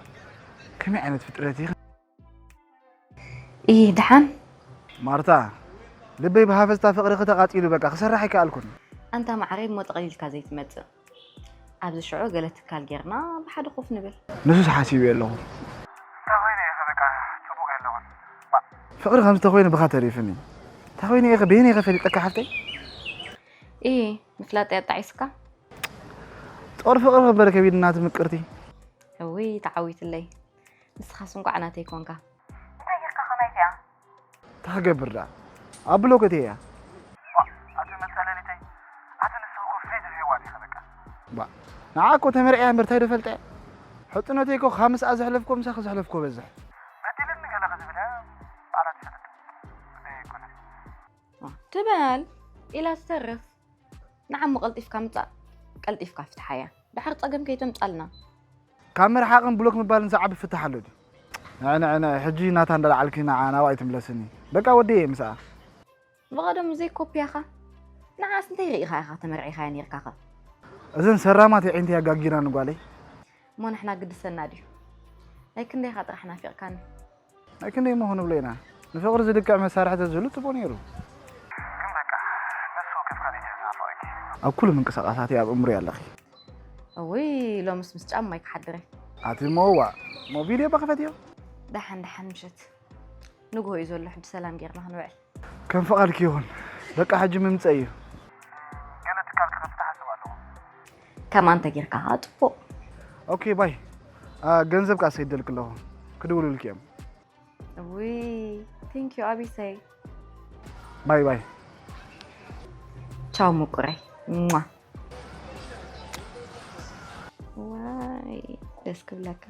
ከመይ ዓይነት ፍጥረት ኢኺ? እይ ደሓን። ማርታ፣ ልበይ ብሃፈስታ ፍቕርኺ ተቓጺሉ በቃ ክሰርሕ ኣይከኣልኩን። ኣንታ ማዕረይ እሞ ጠቕሊልካ ዘይትመጽእ። ኣብዚ ሽዑ ገለ ትካል ጌርና ብሓደ ኮፍ ንብል። ንሱስ ሓሲበዮ ኣለኹ። እንታይ ኮይነ ኢኺ በቃ ጽቡቕ የለኹን። ፍቕሪ ከምዚ ተኮይኑ ብኻ ተሪፍኒ። እንታይ ኮይነ ኢኺ በየነይ ኢኺ ፈሊጠካ ሓፍተይ? እይ ምፍላጥ ኣጣዒስካ። ጦር ፍቕሪ ክበር ከቢድና ትምቅርቲ። እውይ ተዓዊትለይ። ንስኻስ እንቋዕ ናተይ ኮንካ። እንታይ ጌርካ ከማይ እቲኣ? እንታይ ክገብር ደኣ ኣብ ብሎክ እትየ እያ። ኣቲ መጸለሊተይ ኣቲ ንስኺ እኮ ፍልይቲ ሄዋን ኢኺ በቃ። ባ ንዓ እኮ ተመርዕያ እምበር እንታይ ዶ ፈልጠ? ሕጽኖተይ እኮ ካብ ምስኣ ዘሕለፍኮ ምሳኺ ዘሕለፍኮ በዝሕ። በዲልኒ ገለ ክዝብል እያ ባዕላ ትፈልጥ። ዘይኮነ። ትበል ኢላ ትተርፍ። ንዓ እሞ ቀልጢፍካ ምጻእ ቀልጢፍካ ፍትሓያ። ድሓር ጸገም ከይተምጻልና። ካብ ምርሓቕን ብሎክ ምባልን ዝዓቢ ፍታሕ ኣሎ ድዩ? ንዕ ንዕ ንዕ ሕጂ ናታ እንዳልዓልኪ ንዓ ናባይ ትምለስኒ። በቃ ወዲየ ምስኣ። ብቐደሙ ዘይኮፕያኻ ንዓስ እንታይ ርኢኻ ኢኻ ተመርዒኻያ ኔርካኸ? እዘን ሰራማት የዒንቲ ያጋጊራኒ ጓለይ። እሞ ንሕና ግድሰና ድዩ? ናይ ክንደይኻ ጥራሕ ናፊቕካኒ። ናይ ክንደይ እሞ ክንብሎ ኢና? ንፍቕሪ ዝልክዕ መሳርሒ ተዝህሉ ጽቡቕ ነይሩ። ግን በቃ ነፍሲ ወከፍካ ቤት ናፈቐኪ። ኣብ ኩሉ ምንቅስቓሳተይ ኣብ እምሮይ ኣለኺ። እውይ ሎምስ ምስ ጫማይ ክሓድረ። ኣቲ እሞ ዋእ እሞ ቪድዮ እባ ክፈትዮ። ደሓን ደሓን ምሸት ንግሆ እዩ ዘሎ ሕጂ ሰላም ጌርና ክንውዕል። ከም ፍቓድኪ ይኹን። በቃ ሕጂ ምምጸእ እዩ። ገለ ትካል ክኸፍት እሓስብ ኣለኹ። ከምኣ እንተ ጌርካ ኸኣ ጽቡቕ። ኦኬ ባይ። ገንዘብ ከኣ ሰዲደልኪ ኣለኹ። ክድውሉልኪ እዮም። ውይ ቴንኪዩ ኣቢሰይ። ባይ ባይ። ቻው ምቁረይ። ሟ። ዋይ ደስ ክብለካ።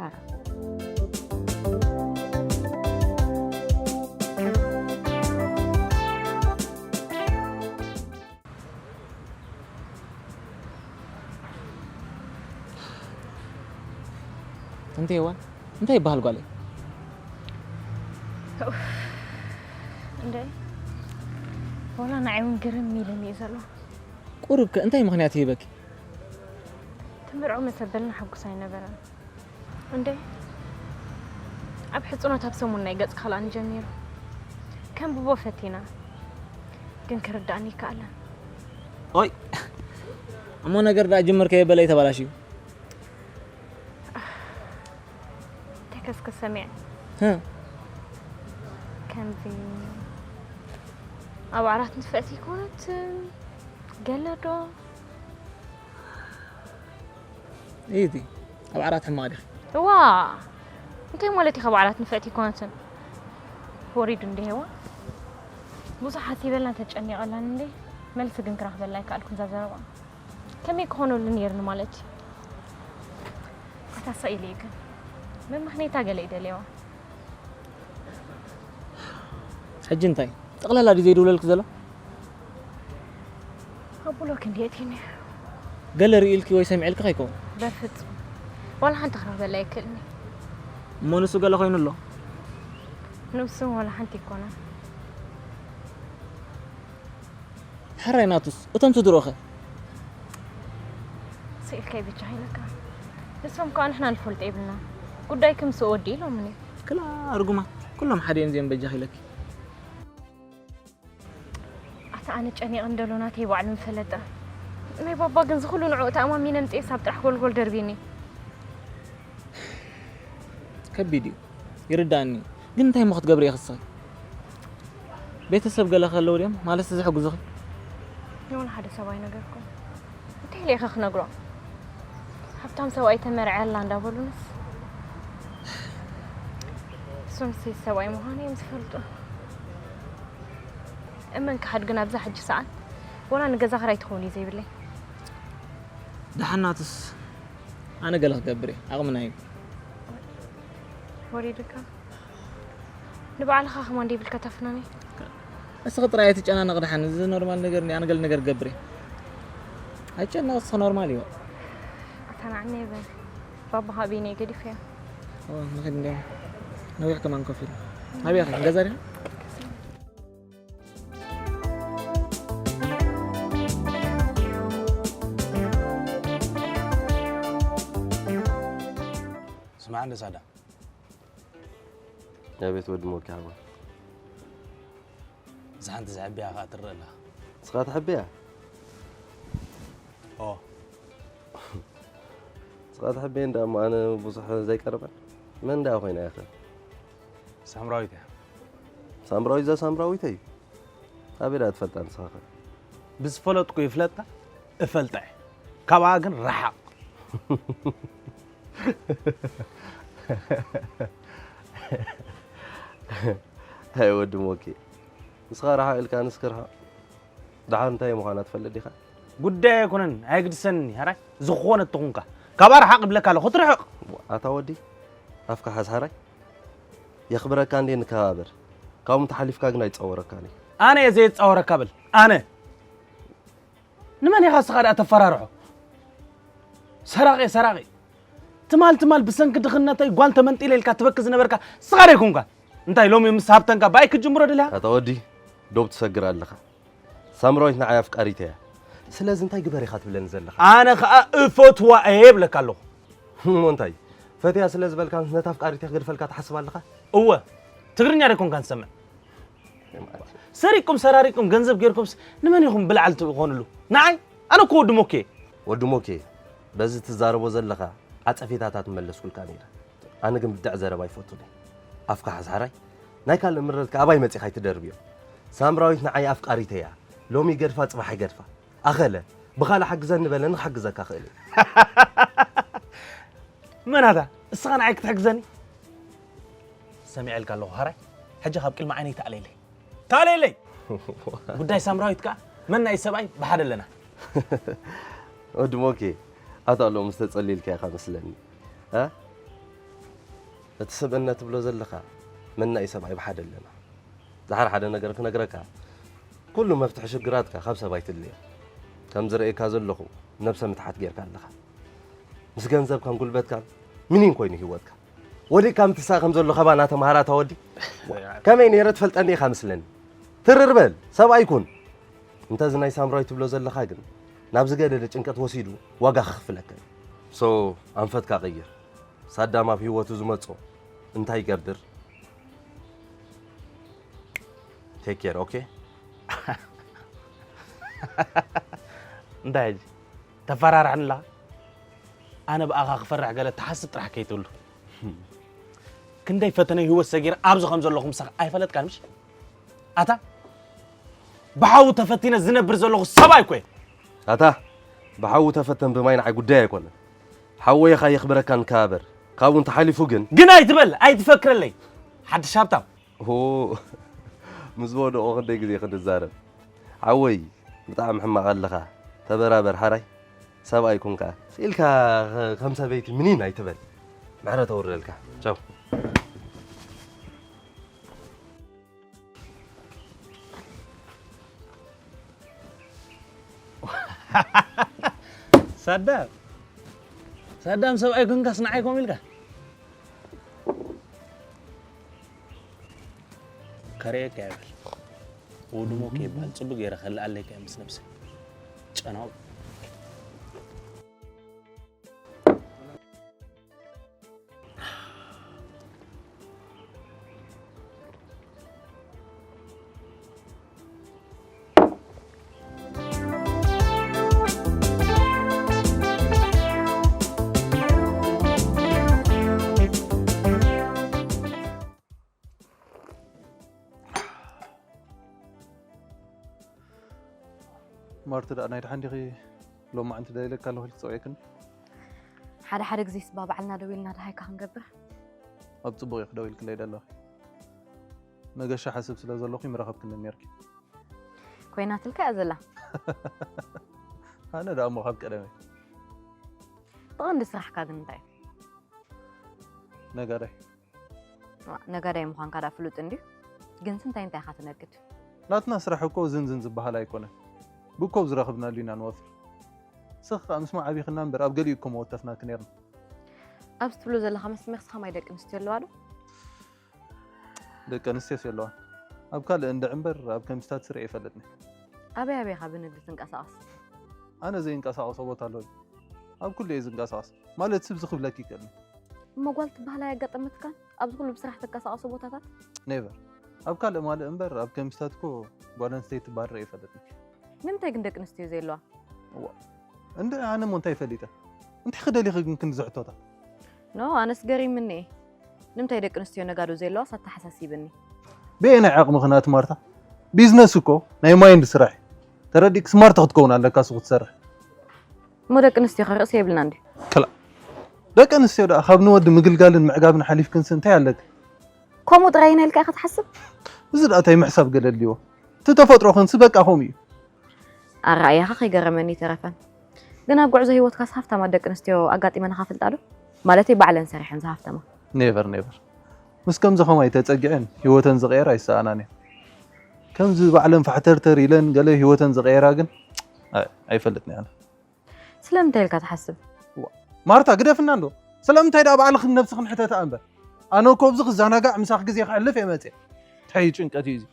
እንተ የዋን እንታይ ይበሃል ጓለይ? እንደ ወላ ንዓይ እውን ግርም ኢልኒ እዩ ዘሎ። ቁሩብ ከ እንታይ ምኽንያት ይህበኪ? ትምርዖ መሰበልና ሕጉስ ኣይነበረን። እንደ ኣብ ሕጽኖት ኣብ ሰሙን ናይ ገጽ ካልኣኒ ጀሚሩ። ከንብቦ ፈቲና፣ ግን ክርዳእኒ ይከኣለን። ኦይ፣ እሞ ነገር ደኣ ጅምር ከየበለ ተበላሽዩ። ተከስከስ ሰሚዐ። ህ። ከምዚ ኣብ ዓራት ንፍዕቲ ይኮነት ገለ ዶ? ኢቲ ኣብ ዓራት ሕማቕ ዲኺ? እዋ፣ እንታይ ማለት ኢኻ ኣብ ዓራት ንፍዕቲ ይኮነትን? ወሪዱ እንዲሄዋ። ብዙሕ ሓሲበላን ተጨኒቐላን እንዴ? መልሲ ግን ክረኽበላ ኣይከኣልኩን እዛ ዘረባ። ከመይ ክኾነሉ ነይርኒ ማለት እዩ? ስታሳ ኢለ እዩ ግን። መመኽነይታ ገለ እዩ ደልየዋ። ሕጂ እንታይ? ጠቕላላ ድዩ ዘይድውለልኪ ዘሎ? ኣብ ብሎክ እንዲ ኣትዩኒ። ገለ ርእይልኪ ወይ ሰሚዕልኪ ከይከውን? በፍጹም። ዋላ ሓንቲ ክረኽበላ ኣይክእልኒ። እሞ ንሱ ገለ ኮይኑ ኣሎ? ንሱ ዋላ ሓንቲ ኣይኮነን። ሕራይ ናቱስ፣ እቶም ስድሮኸ? ስኢልካይ በጃኻ ኢለካ። ንሶም ከኣ ንሕና ንፈልጦ የብልና። ጉዳይኪ ምስ ወዲ ኢሎምኒ። ክላ ርጉማት፣ ኩሎም ሓደ እዮም እዚኦም በጃኻ ኢለኪ። ኣታ ኣነ ጨኒቐ እንደሎ ናተይ ባዕሉ ምፈለጠ። ናይ ባባ ግን ዝኹሉ ንዕኡ ተኣማሚነ ምጽኤስ ኣብ ጥራሕ ጎልጎል ደርቢኒ። ከቢድ እዩ፣ ይርዳእኒ። ግን እንታይ እሞ ክትገብሪ ኢኺ እስኺ? ቤተሰብ ገለ ከለዉ ድዮም ማለት እዚ ዝሕግዙኺ? ንወላ ሓደ ሰብ ኣይነገርኩን። እንታይ ኢለ ኢኸ ክነግሮም? ሃብታም ሰብኣይ ተመርዕያ ኣላ እንዳበሉንስ። እሱንስ ሰብኣይ ምዃኑ እዮም ዝፈልጡ። እመን ክሓድ ግን ኣብዛ ሕጂ ሰዓት ወላ ንገዛ ክራይ ትኸውን እዩ ዘይብለይ። ደሓናትስ ኣነ ገለ ክገብር እየ፣ ዓቕምና እዩ። ወሪዱካ? ንባዕልኻ ከማን ደይብልካ ተፍናኒ? እስኺ ጥራይ ኣይትጨናነቕ ደሓን፣ እዚ ኖርማል ነገር እንዲ፣ ኣነ ገለ ነገር ክገብር እየ። ኣይጨነቕ እስኺ፣ ኖርማል እዩ። ኣታ ንዓኒ ይበል። ባባኻ ኣበይኒ ገዲፈዮ? ኦ፣ ንኺድ እንዲያውም። ነዊሕ ከማን ኮፍ ኢሉ። ኣበይ ኢኺ? ገዛ ዲኺ? ስማዕ እንደ ሳዳ። ኣቤት ወዲ ሞኪ ሓወይ። እዛ ሓንቲ ዝሕብያ ኸኣ ትረአ ኣላ። ንስኻ ትሕብያ? ኦ። ንስኻ ትሕብየ እንዳ እሞ ኣነ ብዙሕ ዘይቀርበን። መን ደኣ ኮይና ኢኻ? ሳምራዊት እያ። ሳምራዊት እዛ ሳምራዊተይ? ኣበይ ደኣ ትፈልጣ ንስኻ ኸ? ብዝፈለጥኩ ይፍለጣ፣ እፈልጣ እየ። ካብኣ ግን ረሓቕ። ኣይ ወዲ ሞኬ፣ ንስኻ ረሓቕ ኢልካ ኣነስ ክርሓቕ። ደሓር እንታይ ምዃና ትፈልጥ ዲኻ? ጉዳይ ኣይኮነን፣ ኣየግድሰንን እዩ። ሕራይ ዝኾነት ትኹንካ። ካብኣ ረሓቕ እብለካ ኣለኹ፣ ትርሕቕ። ኣታ ወዲ፣ ኣፍካ ሓዝ ሕራይ። የኽብረካ እንዴ ንከባበር። ካብኡ ተሓሊፍካ ግን ኣይጸወረካን እዩ። ኣነ እየ ዘየጻወረካ በል፣ ኣነ። ንመን ኢኻ እስኻ ደኣ ተፈራርሖ? ሰራቒ፣ ሰራቒ። ትማል፣ ትማል ብሰንኪ ድኽነተይ ጓል ተመንጢለ ኢልካ ትበኪ ዝነበርካ እስኻ ዶ ኣይኮንካን? እንታይ ሎሚ ምስ ሃብተንካ ብኣይ ክትጅምሮ ደሊኻ? ኣታ ወዲ፣ ዶብ ትሰግር ኣለኻ። ሳምራዊት ንዓይ ኣፍቃሪተይ እያ። ስለዚ እንታይ ግበር ኢኻ ትብለኒ ዘለኻ? ኣነ ኸኣ እፈትዋ እየ እብለካ ኣለኹ። እሞ እንታይ? ፈትያ ስለ ዝበልካ ነታ ኣፍቃሪተይ ክገድፈልካ ትሓስብ ኣለኻ? እወ፣ ትግርኛ ዶ ኣይኮንካን ትሰምዕ? ሰሪቅኩም ሰራሪቅኩም ገንዘብ ጌርኩምስ ንመን ኢኹም ብልዓል ትኾንሉ? ንዓይ? ኣነ እኮ ወዲ ሞኬ። ወዲ ሞኬ፣ በዚ ትዛረቦ ዘለኻ ዓጸፌታታት መለስኩልካ ነይረ። ኣነ ግን ብድዕ ዘረባ ኣይፈቱን እየ። ኣፍካ ሓዝ ሕራይ። ናይ ካልእ ምረትካ ኣባይ መጺኻ ኣይትደርብዮ። ሳምራዊት ንዓይ ኣፍቃሪተይ እያ። ሎሚ ይገድፋ፣ ጽባሕ ኣይገድፋ። ኣኸለ፣ ብኻልእ ሓግዘኒ በለኒ ክሓግዘካ ክእል እየ። መን ኣታ? እስኻ ንዓይ ክትሕግዘኒ? ሰሚዐልካ ኣለኹ፣ ሕራይ። ሕጂ ካብ ቅድሚ ዓይነይ ተኣለይለይ። ተኣለይለይ! ጉዳይ ሳምራዊት ከኣ መናይ ሰብኣይ ብሓደ ኣለና። ወዲ ሞኬ፣ ኣታ ሎምስ ተጸሊልካ ኢኻ መስለኒ። እ? እቲ ስብእና ትብሎ ዘለኻ መናይ ሰብኣይ ብሓደ ኣለና። ዝሓር ሓደ ነገር ክነግረካ፣ ኩሉ መፍትሒ ሽግራትካ ካብ ሰብ ኣይትድልዮ። ከም ዝርእየካ ዘለኹ ነብሰ ምትሓት ጌርካ ኣለኻ። ምስ ገንዘብካን ጉልበትካን ምኒን ኮይኑ ህይወትካ። ወዲቕካ ምትሳእ ከም ዘሎ ካባና ተምሃር ኣታ ወዲ። ከመይ ነይረ ትፈልጠኒ ኢኻ መስለኒ። ትርር በል፣ ሰብኣይ ኩን። እንተ እዚ ናይ ሳምራዊት ትብሎ ዘለኻ ግን፣ ናብ ዝገደደ ጭንቀት ወሲዱ ዋጋ ከኽፍለካ እዩ። ሶ፣ ኣንፈትካ ቀይር። ሳዳም ኣብ ህይወቱ ዝመጾ እንታይ ይገብር? Take care, okay? እንታይ ሕጂ ተፈራርሐኒ ኣለኻ? ኣነ ብኣኻ ክፈርሕ ገለ ትሓስብ ጥራሕ ከይትብሉ። ክንደይ ፈተነ ህይወት ሰጊረ ኣብዚ ከም ዘለኹ ምሳኻ ኣይፈለጥካን ምሽ? ኣታ ብሓዊ ተፈቲነ ዝነብር ዘለኹ ሰብኣይ እኮ እየ። ኣታ ብሓዊ ተፈተን ብማይ ንዓይ ጉዳይ ኣይኮነን። ሓወይ ኢኻ የኽብረካን ከኣበር። ካብኡ እንተሓሊፉ ግን ግን ኣይትበል ኣይትፈክረለይ። ሓድሽ ሃብታም ሆ፣ ምስ ወደቑ ክንደይ ግዜ ክንዛረብ። ሓወይ፣ ብጣዕሚ ሕማቕ ኣለኻ። ተበራበር ሓራይ። ሰብኣይ ኩንካ። ስኢልካ ኸ-፣ ከም ሰበይቲ ምኒን ኣይትበል። ምሕረት ኣውርደልካ። ቻው። ሳዳም፣ ሳዳም ሰብኣይ ኮንካስ ንዓይ ኮም ኢልካ? ከርእየካ እየ በል። ወድሞ ከይበሃል ጽቡቕ ገይረ ከልኣለካ እየ ምስ ነብሰይ። ጨናው። ማርቲ ደኣ ናይ ደሓን ዲኺ? ሎማዕንቲ ደሊለካ ኣለኹ ኢልኪ ጸዊዕክኒ? ሓደ ሓደ ግዜስ እባ ባዕልና ደዊልና ደሃይካ ክንገብር። ኣብ ጽቡቕ ኢኺ ደዊልክለይ ደለኺ። መገሻ ሓስብ ስለ ዘለኹ ምረኸብክኒ ኔርኪ። ኮይናትልካ እያ ዘላ። ኣነ ደኣ እሞ ካብ ቀደመይ። ብቐንዲ ስራሕካ ግን እንታይ እዩ? ነጋዳይ። ዋ፣ ነጋዳይ ምዃንካ ደኣ ፍሉጥ እንድዩ። ግንስ እንታይ እንታይ ኢኻ ትነግድ? ናትና ስራሕ እኮ ዝንዝን ዝበሃል ኣይኮነን። ብኮብ ዝረኽብናሉ ኢና ንወፍር። ንስኺ ከኣ ምስ ዓቢኽና እምበር ኣብ ገሊኡ እኮ መወተፍናኪ ኔርና። ኣብዚ ትብሎ ዘለኻ መስተሚኽሲ ከማይ ደቂ ኣንስትዮ ኣለዋ ዶ? ደቂ ኣንስትዮስ የለዋን። ኣብ ካልእ እንድዒ እምበር ኣብ ከሚስታት ስሪዐ ኣይፈልጥን። ኣበይ ኣበይ ኢኻ ብንግዲ ትንቀሳቐስ? ኣነ ዘይንቀሳቐሶ ቦታ ኣሎ ድዩ? ኣብ ኩሉ እየ ዝንቀሳቐስ። ማለት ስብ ዝኽብለኪ ይክእል። እሞ ጓል ትበሃል ኣየጋጠመትካን? ኣብዚ ኩሉ ብስራሕ ትንቀሳቐሶ ቦታታት? ኔቨር። ኣብ ካልእ ማልእ እምበር ኣብ ከሚስታት እኮ ጓል ኣንስተይቲ ባርዕ ይፈልጥኒ። ንምንታይ ግን ደቂ ኣንስትዮ ዘየለዋ? እዋ። እንደ ኣነ እሞ እንታይ ፈሊጠ? እንታይ ክደሊኺ ግን ክንዲ ዝሕቶታት? ኖ፣ ኣነስ ገሪምኒ እየ። ንምንታይ ደቂ ኣንስትዮ ነጋዶ ዘየለዋስ ኣተሓሳሲብኒ። በየናይ ዓቕሚ ክናት ማርታ? ቢዝነስ እኮ ናይ ማይንድ ስራሕ እዩ። ተረዲእክ ስማርት ክትከውን ኣለካ እሱ ክትሰርሕ። እሞ ደቂ ኣንስትዮ ከ ርእሲ የብልናን ድዩ? ክላ ደቂ ኣንስትዮ ደኣ ካብ ንወዲ ምግልጋልን ምዕጋብን ሓሊፍክንስ እንታይ ኣለክ? ከምኡ ጥራይ ኢና ኢልካ ኢኻ ትሓስብ? እዚ ደኣ እንታይ ምሕሳብ ገለ ኣድልይዎ? እቲ ተፈጥሮኽንስ በቃ ከምኡ እዩ። ኣረኣእያኻ ከይገረመኒ ኣይተረፈን። ግን ኣብ ጉዕዞ ህይወትካስ ሃፍታማት ደቂ ኣንስትዮ ኣጋጢመናኻ ፈልጣ ዶ? ማለተይ ባዕለን ሰሪሐን ዝሃፍተማ። ኔቨር ኔቨር። ምስ ከምዚ ከማይ ተጸጊዐን ህይወተን ዝቐየራ ኣይሰኣናን እየን። ከምዚ ባዕለን ፋሕተርተር ኢለን ገለ ህይወተን ዝቐየራ ግን ኣይ- ኣይፈልጥን እየ ኣነ። ስለምንታይ ኢልካ ትሓስብ? ዋ፣ ማርታ ግደፍና እንዶ። ስለምንታይ ደኣ ባዕልኽን ነብስኽን ሕተታ እምበር። ኣነ እኮ ኣብዚ ክዘናጋዕ ምሳኽ ግዜ ከሕልፍ እየ መጽየ። እንታይ እዩ ጭንቀት እዩ እዚ?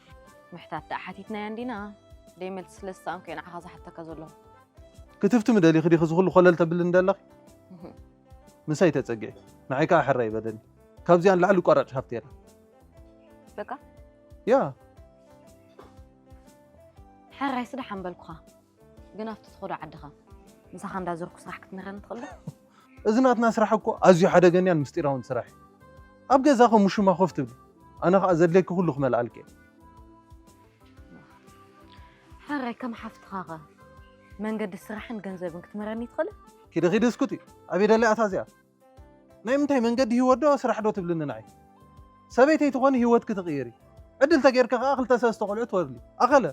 ምሕታት ደኣ ሓቲትናያ እንዲና? ደይ መልሲ ስለ ዝሰኣንኩ እየ ንዓኻ ዝሓተካ ዘለኹ። ክትፍትሚ ደሊኺ ዲኺ እዚ ኩሉ ኮለል ተብልኒ ዘለኺ? እህ። ምሳይ ተጸግዒ። ንዓይ ከኣ ሕራይ በለኒ። ካብዚኣ ንላዕሊ ቋራጭ ሃፍቲ የላ። በቃ? ያ። ሕራይ ስዳሕ ኣምበልኩኻ። ግን ኣብቲ ትኸዶ ዓድኻ ምሳኻ እንዳዞርኩ ስራሕ ክትምህረኒ ትኽእል ዶ? እዚ ናትና ስራሕ እኮ ኣዝዩ ሓደገኛን ምስጢራውን ስራሕ እዩ። ኣብ ገዛኹም ውሽማ ኮፍ ትብሊ፣ ኣነ ኸኣ ዘድልየኪ ኩሉ ክመልኣልኪ እየ። ሕራይ ከም ሓፍትኻ ኸ መንገዲ ስራሕን ገንዘብን ክትምህረኒ ትኽእል? ኪዲ ኪዲ እስኩቲ፣ ኣበይ ደሊያ እታ እዚኣ? ናይ ምንታይ መንገዲ ህይወት ዶ ስራሕ ዶ ትብልኒ ንዓይ? ሰበይተይ ትኾኒ ህይወትኪ ትቕይሪ። ዕድል ተጌርኪ ኸኣ ክልተ ሰለስተ ቆልዑ ትወልዲ። ኣኸለ።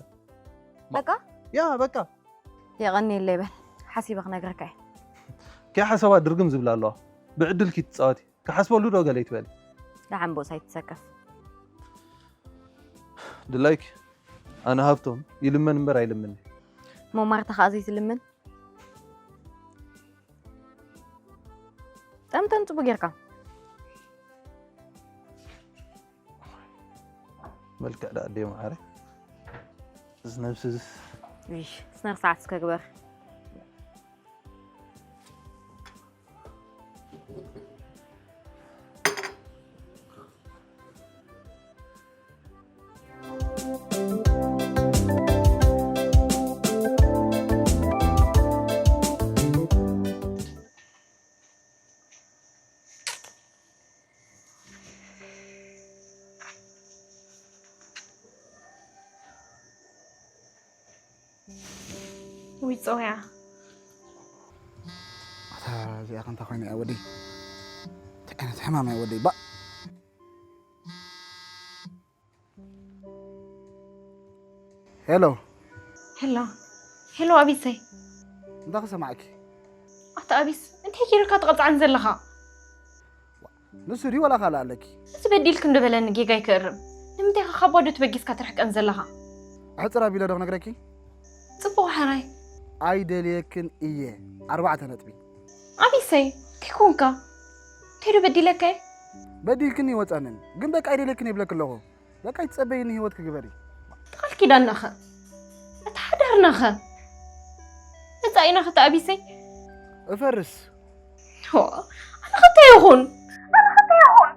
በቃ? ያ በቃ። የቐንየለይ በል። ሓሲበ ክነግረካ እየ። ከይሓሰባ ድርግም ዝብላ ኣለዋ። ብዕድልኪ ትጻወቲ። ክሓስበሉ ዶ ገለ ይትበሊ? ደሓን ቦስ ኣይትሰከፍ። ድላይኪ ኣነ ሃብቶም ይልመን እምበር ኣይልምንይ። እሞ ማርታ ኸኣ ዘይትልምን? ጠምጠም ጽቡቅ ጌርካ። መልክዕ ደኣ ኣደይ መዓረ። እዚ ነብሲ እዚ። እሽ፣ ስነ ስርዓት እስከ ግበር። ሚፀውያ ኣታ እዚኣ ከንታ ኮይና እያ ወደይ እንታይ ዓይነት ሕማም እያ ወደይ ባ ሄሎ ሄሎ ሄሎ ኣቢሰይ እንታይ ክሰማዕኪ ኣታ ኣቢስ እንታይ ጌርካ ትቐፅዓን ዘለኻ ንሱ ድዩ ወላ ካልእ ኣለኪ እዚ በዲልክ እንደበለኒ ጌጋ ይክእርም ንምንታይ ኸ ካብ ባዶ ትበጊስካ ትርሕቀን ዘለኻ ኣሕፅር ኣቢለ ዶ ክነግረኪ ፅቡቕ ሕራይ ኣይደልየክን እየ ኣርባዕተ ነጥቢ ኣቢሰይ እንታይ ኮንካ እንታይ ዶ በዲለካ እየ በዲልክኒ ይወፀንን ግን በቃ ኣይደልየክን ይብለክ ኣለኹ በቃ ይትፀበይኒ ህይወት ክግበሪ ቃል ኪዳንናኸ እቲ ሓዳርናኸ መፃኢናኸ ተኣቢሰይ እፈርስ ኣነ ኸንታይ ይኹን ኣነ ኸንታይ ይኹን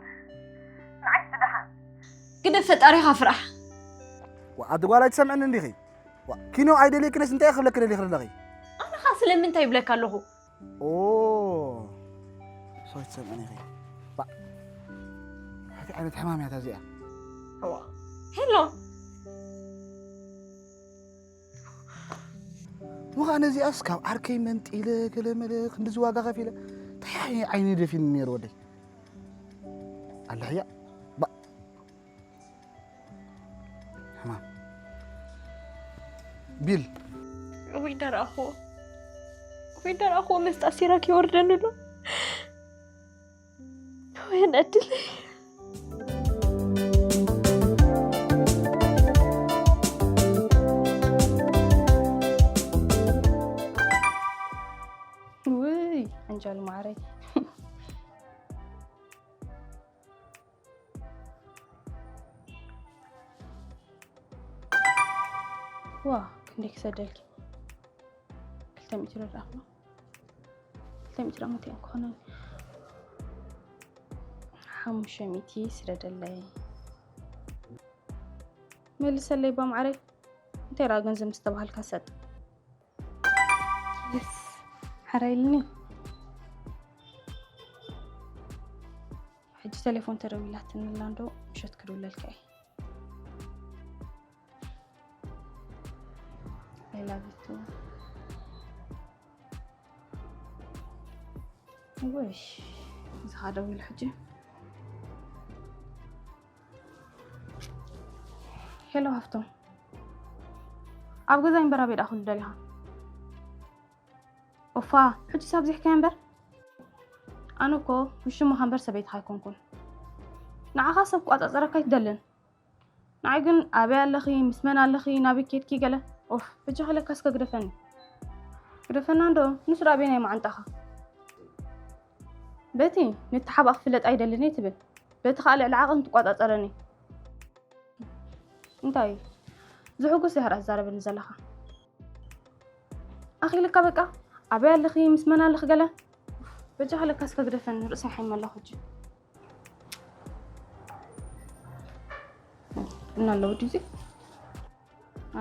ንዓይ ስደሓ ግደ ፈጣሪኻ ፍራሕ ኣቲ ጓል ኣይትሰምዕኒ እንዲኺ ኪኖ ኣይደልየክነስ እንታይ ክብለክ ደሊኽ ኣለኺ ኣነ ኸ ስለምንታይ ይብለካ ኣለኹ ሶ ኣይትሰምዕኒ ኢኺ እንታይ ዓይነት ሕማም እያ እዚኣ ሄሎ ወኻ ነዚኣስ ካብ ዓርከይ መንጢለ ገለመለ ክንድዚ ዋጋ ከፊለ እንታይ ዓይኒ ደፊን ነይሩ ወደይ ኣለሕያ ሕማም ቢል ወይ ደራኹ ወይ ደራኹ መስጣ ሲራክ ይወርደኒ ኣሎ ወይን ዕድለይ ውይ ኣንጃል ማዕረይ ዋ ክንደይ ክሰደልኪ ክልተ ሚእቲ ዶ ድኣኽሎ ክልተ ሚእቲ ዶ መተን ክኾነ ሓሙሽተ ሚእቲ ስደደለይ መልሰለይ ባምዓረይ እንታይ ራ ገንዘብ ምስ ተባሃልካ ሰጥ የስ ሓራይልኒ ሕጂ ቴሌፎን ተደዊላትኒ ኣላ እንዶ ምሸት ክድውለልካ እየ I love you too ውሽ እዚ ኸዓ ደዊሉ ሕጂ ሄሎ ሃፍቶም ኣብ ገዛይ እምበር ኣበይ ደኣ ክህሉ ደሊኻ ኦፋ ሕጂ ሳብ ዚሕካዮ እምበር ኣነ እኮ ውሽምኻ እምበር ሰበይትኻ ኣይኮንኩን ንዓኻ ሰብ ክቋጻጸረካ ኣይትደልን ንዓይ ግን ኣበይ ኣለኺ ምስ መን ኣለኺ ናበይ ከድኪ ገለ ኦፍ በጃኺ ለካ እስከ ግደፈኒ ግደፈና እንዶ ንሱ ደኣ ኣበየናይ መዓንጣኻ በቲ ንተሓባእ ክፍለጥ ኣይደልን እየ ትብል በቲ ከዓ ልዕሊ ዓቕን ትቋጻጸረኒ እንታይ እዩ ዝሕጉስ ድሕር ኣዛረበኒ ዘለኻ ኣኺልካ በቃ ኣበይ ኣለኺ ምስ መን ኣለኺ ገለ በጃኻ ለካ እስከ ግደፈኒ ርእሰይ ሓይመ ኣለኹ ሕጂ እና ኣለዉ ድዩ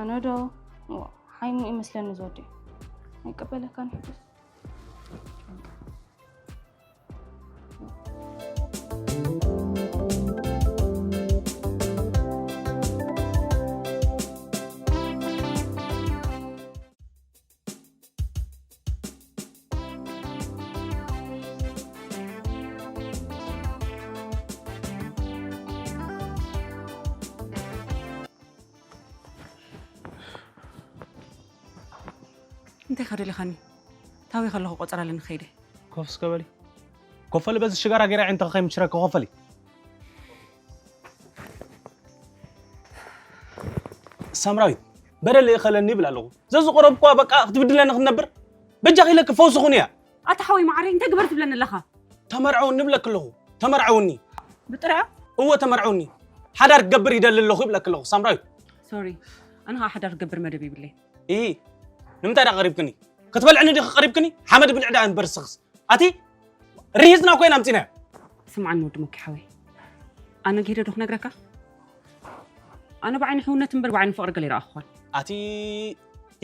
ኣነ ዶ ሓይሙ ይመስለኒ ዝወዲ ኣይቀበለካን ሕዱስ እንታይ ከደሊኻኒ ታዊ ከለኹ ቆፀራ ኣለኒ ከይደ ኮፍ እስከ በሊ ኮፈሊ በዚ ሽጋራ ገይራ ዕንተ ከኸይ ምሽረኪ ኮፈሊ ሳምራዊት በደል ይኸለኒ ይብል ኣለኹ ዘዝቆረብኳ በቃ ክትብድለኒ ክትነብር በጃ ኺለኪ ፈውሲ ኹን እያ ኣታ ሓወይ መዓረይ እንታይ ግበር ትብለኒ ኣለኻ ተመርዐውኒ ይብለኪ ኣለኹ ተመርዐውኒ ብጥራያ እወ ተመርዐውኒ ሓዳር ክገብር ይደሊ ኣለኹ ይብለኪ ኣለኹ ሳምራዊት ሶሪ ኣነ ኸዓ ሓዳር ክገብር መደብ ይብለይ እሂ ንምንታይ ደኣ ቀሪብክኒ ክትበልዕኒ ዲኺ ቀሪብክኒ ሓመድ ብልዕ ደኣ እምበር ስኽስ ኣቲ ርሂጽና እኮ ኢና ኣምጺናዮ ስምዓኒ ወዲ ሞኪ ሓወይ ኣነ ጌደ ዶ ክነግረካ ኣነ ብዓይኒ ሕውነት እምበር ብዓይኒ ፍቕሪ ገለ ይረኣኹኳን ኣቲ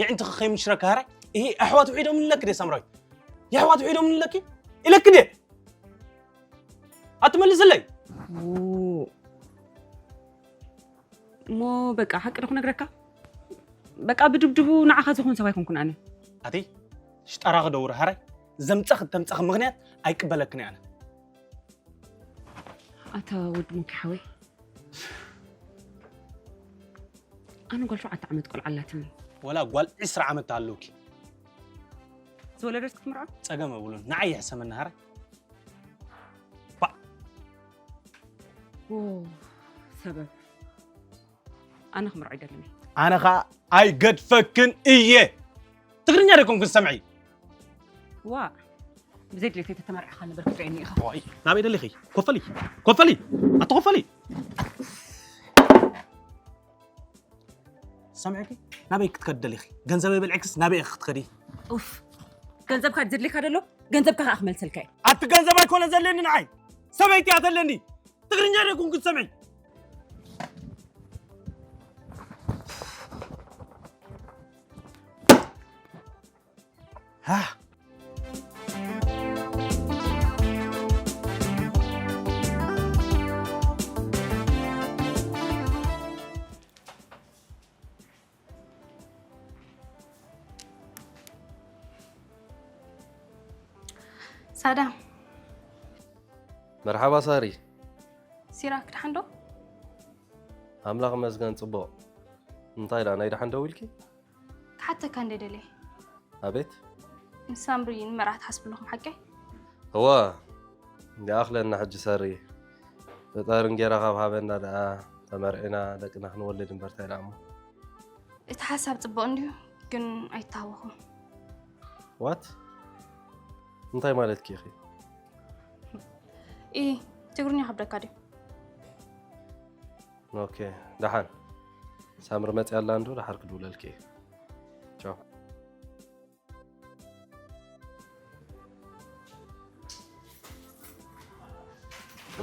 የዕንትኺ ከይምሽረካ ሃራይ እሂ ኣሕዋት ውሒዶም ንለኪ ደ ሳምራዊት የሕዋት ውሒዶም ንለኪ ኢለኪ ደ ኣትመልስለይ እሞ በቃ ሓቂ ዶ ክነግረካ በቃ ብድብድቡ ንዓኻ ዝኾን ሰብ ኣይኮንኩን ኣነ ኣቲ ሽጣራ ክደውር ሃራይ ዘምጻኽ ተምጻኽ ምኽንያት ኣይቅበለክን ኣነ። ኣታ ወድ ሙኪ ሓወይ፣ ኣነ ጓል ሸውዓተ ዓመት ቆልዓ ኣላትኒ። ወላ ጓል ዕስራ ዓመት ኣለውኪ። ዝወለደት ክትምርዖ? ጸገም ኣብሉን ንዓይ ይሕሰመኒ ሃራይ። ኦ፣ ሰበብ ኣነ ክምርዖ ይደልን። ኣነ ኸዓ ኣይገድፈክን እየ። ትግርኛ ደይኮንክን ሰምዒ። ዋ፣ ብዘይ ድሌተይ ተተመርዕኻ ነበር ክትሪአኒ ኢኻ። ናበይ ደሊኺ? ኮፈሊ፣ ኮፈሊ፣ ኣቶ ኮፈሊ። ሰምዕኪ? ናበይ ክትከዲ ደሊኺ? ገንዘበይ በልዕክስ ናበይ ኢኺ ክትከዲ? ኡፍ፣ ገንዘብካ ዘድልየካ ደሎ ገንዘብካ ከዓ ክመልሰልካ እየ። ኣቲ ገንዘብ ኣይኮነ ዘለኒ ንዓይ፣ ሰበይቲ እያ ዘለኒ። ትግርኛ ደይኮንክን ሰምዒ። ሳዳ፣ መርሓባ ሳሪ። ሲራክ ደሓን ዶ? ኣምላኽ ይመስገን ጽቡቕ። እንታይ ደኣ ናይ ደሓን ደው ኢልኪ? ክሓተካ እንደ ደልየ። ኣቤት። ንሳምሪ ንመርዓ ትሓስቡ ኣለኹም ሓቀይ? እወ፣ እንዲኣኽለና ሕጂ ሳሪ። ፈጣሪ እንጌራ ካብ ሃበና ደኣ ተመርዒና ደቅና ክንወልድ እምበር እንታይ ደኣ እሞ። እቲ ሓሳብ ጽቡቕ እንድዩ፣ ግን ኣይተሃወኹም። ዋት? እንታይ ማለትኪ ኢኺ? ኢ ትግርኛ ከብደካ ድዩ? ኦኬ፣ ደሓን። ሳምሪ መጽያ ኣላ እንዶ ደሓር ክድውለልኪ እየ። ቻው።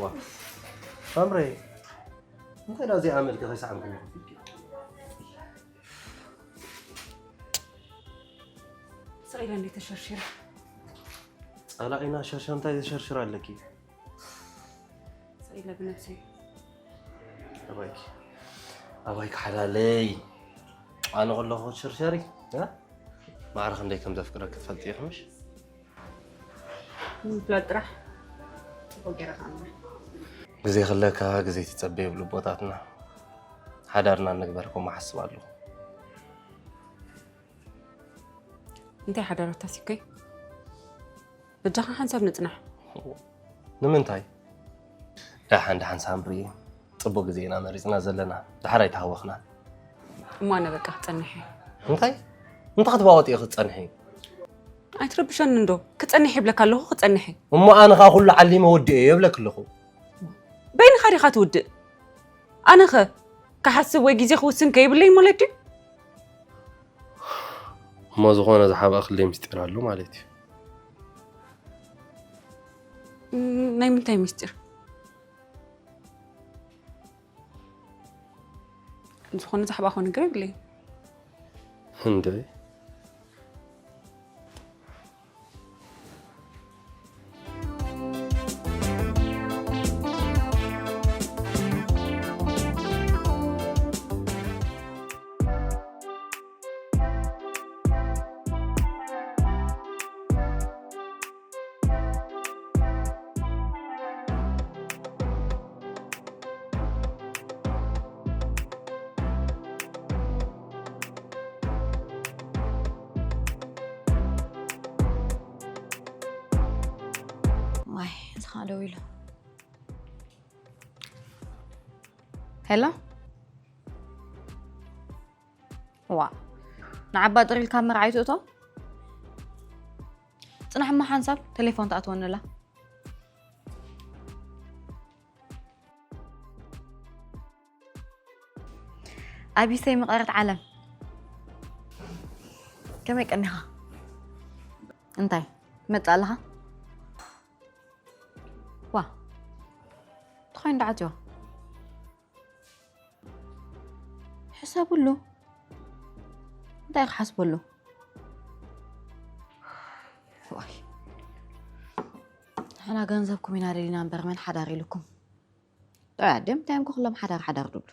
ዋ። ሳምሪ፣ እንታይ ደኣ እዚኣ መልኪ ከይሰዓምኩ ኢኹ? ስቕ ኢለ እንዴ ተሸርሽረ? ጸላኢና ሸርሸር እንታይ ዘሸርሽር ኣለኪ? ስቕ ኢለ ብነብሰይ። ኣባይኪ፣ ኣባይኪ ሓላለይ። ኣነ ከለኹ ክትሽርሸሪ፣ እ? ማዕረ ክንደይ ከም ዘፍቅረኪ ትፈልጢ ኢኺ ምሽ? ንምፍላጥ ጥራሕ ጽቡቕ ገይረ ክኣምር። ግዜ ክለካ ግዜ ትጸበ ይብሉ ኣቦታትና። ሓዳርና ንግበር ከምኡ ሓስብ ኣለኹ። እንታይ ሓዳር ኣታሲከይ? በጃኻ ሓንሳብ ንጽናሕ። ንምንታይ? ደሓን ደሓን ሳምሪ፣ ጽቡቕ ግዜ ኢና መሪጽና ዘለና። ደሓር ኣይተሃወኽናን። እሞ ኣነ በቃ ክጸንሕ እየ። እንታይ? እንታይ ክትባወጥ ኢኺ ክትጸንሒ? ኣይትረብሸኒ እንዶ። ክጸንሕ ይብለካ ኣለኹ፣ ክጸንሕ እየ። እሞ ኣነ ኸኣ ኩሉ ዓሊመ ወዲኤ እየ ይብለኪ ኣለኹ። በይንኻ ዲኻ ትውድእ? ኣነኸ ክሓስብ ወይ ግዜ ክውስን ከይብለይ ማለት ድዩ? እሞ ዝኾነ ዝሓብኣክለይ ምስጢር ኣሎ ማለት እዩ። ናይ ምንታይ ምስጢር? ዝኾነ ዝሓብኣኾ ነገር የብለይ። እንደ ዋይ፣ እዚ ኸዓ ደው ኢሉ። ሄሎ፣ ዋ፣ ንዓባ ጥሪልካ መርዓይ ትእቶ? ጽናሕ እሞ ሓንሳብ ቴሌፎን ትኣትወኒ ኣላ። ኣቢሰይ መቐረት ዓለም፣ ከመይ ቀኒኻ? እንታይ ትመጽእ ኣለኻ? ዋ፣ እንታይ ኮይኑ ደኣ ዓጽዋ? ሕሰብሉ። እንታይ ክሓስበሉ? ዋይ፣ ንሕና ገንዘብኩም ኢና ደሊና እምበር መን ሓዳር ኢልኩም? ጥዑይ ኣደም እንታይ እዮም ኩሎም ሓዳር ሓዳር ድብሉ?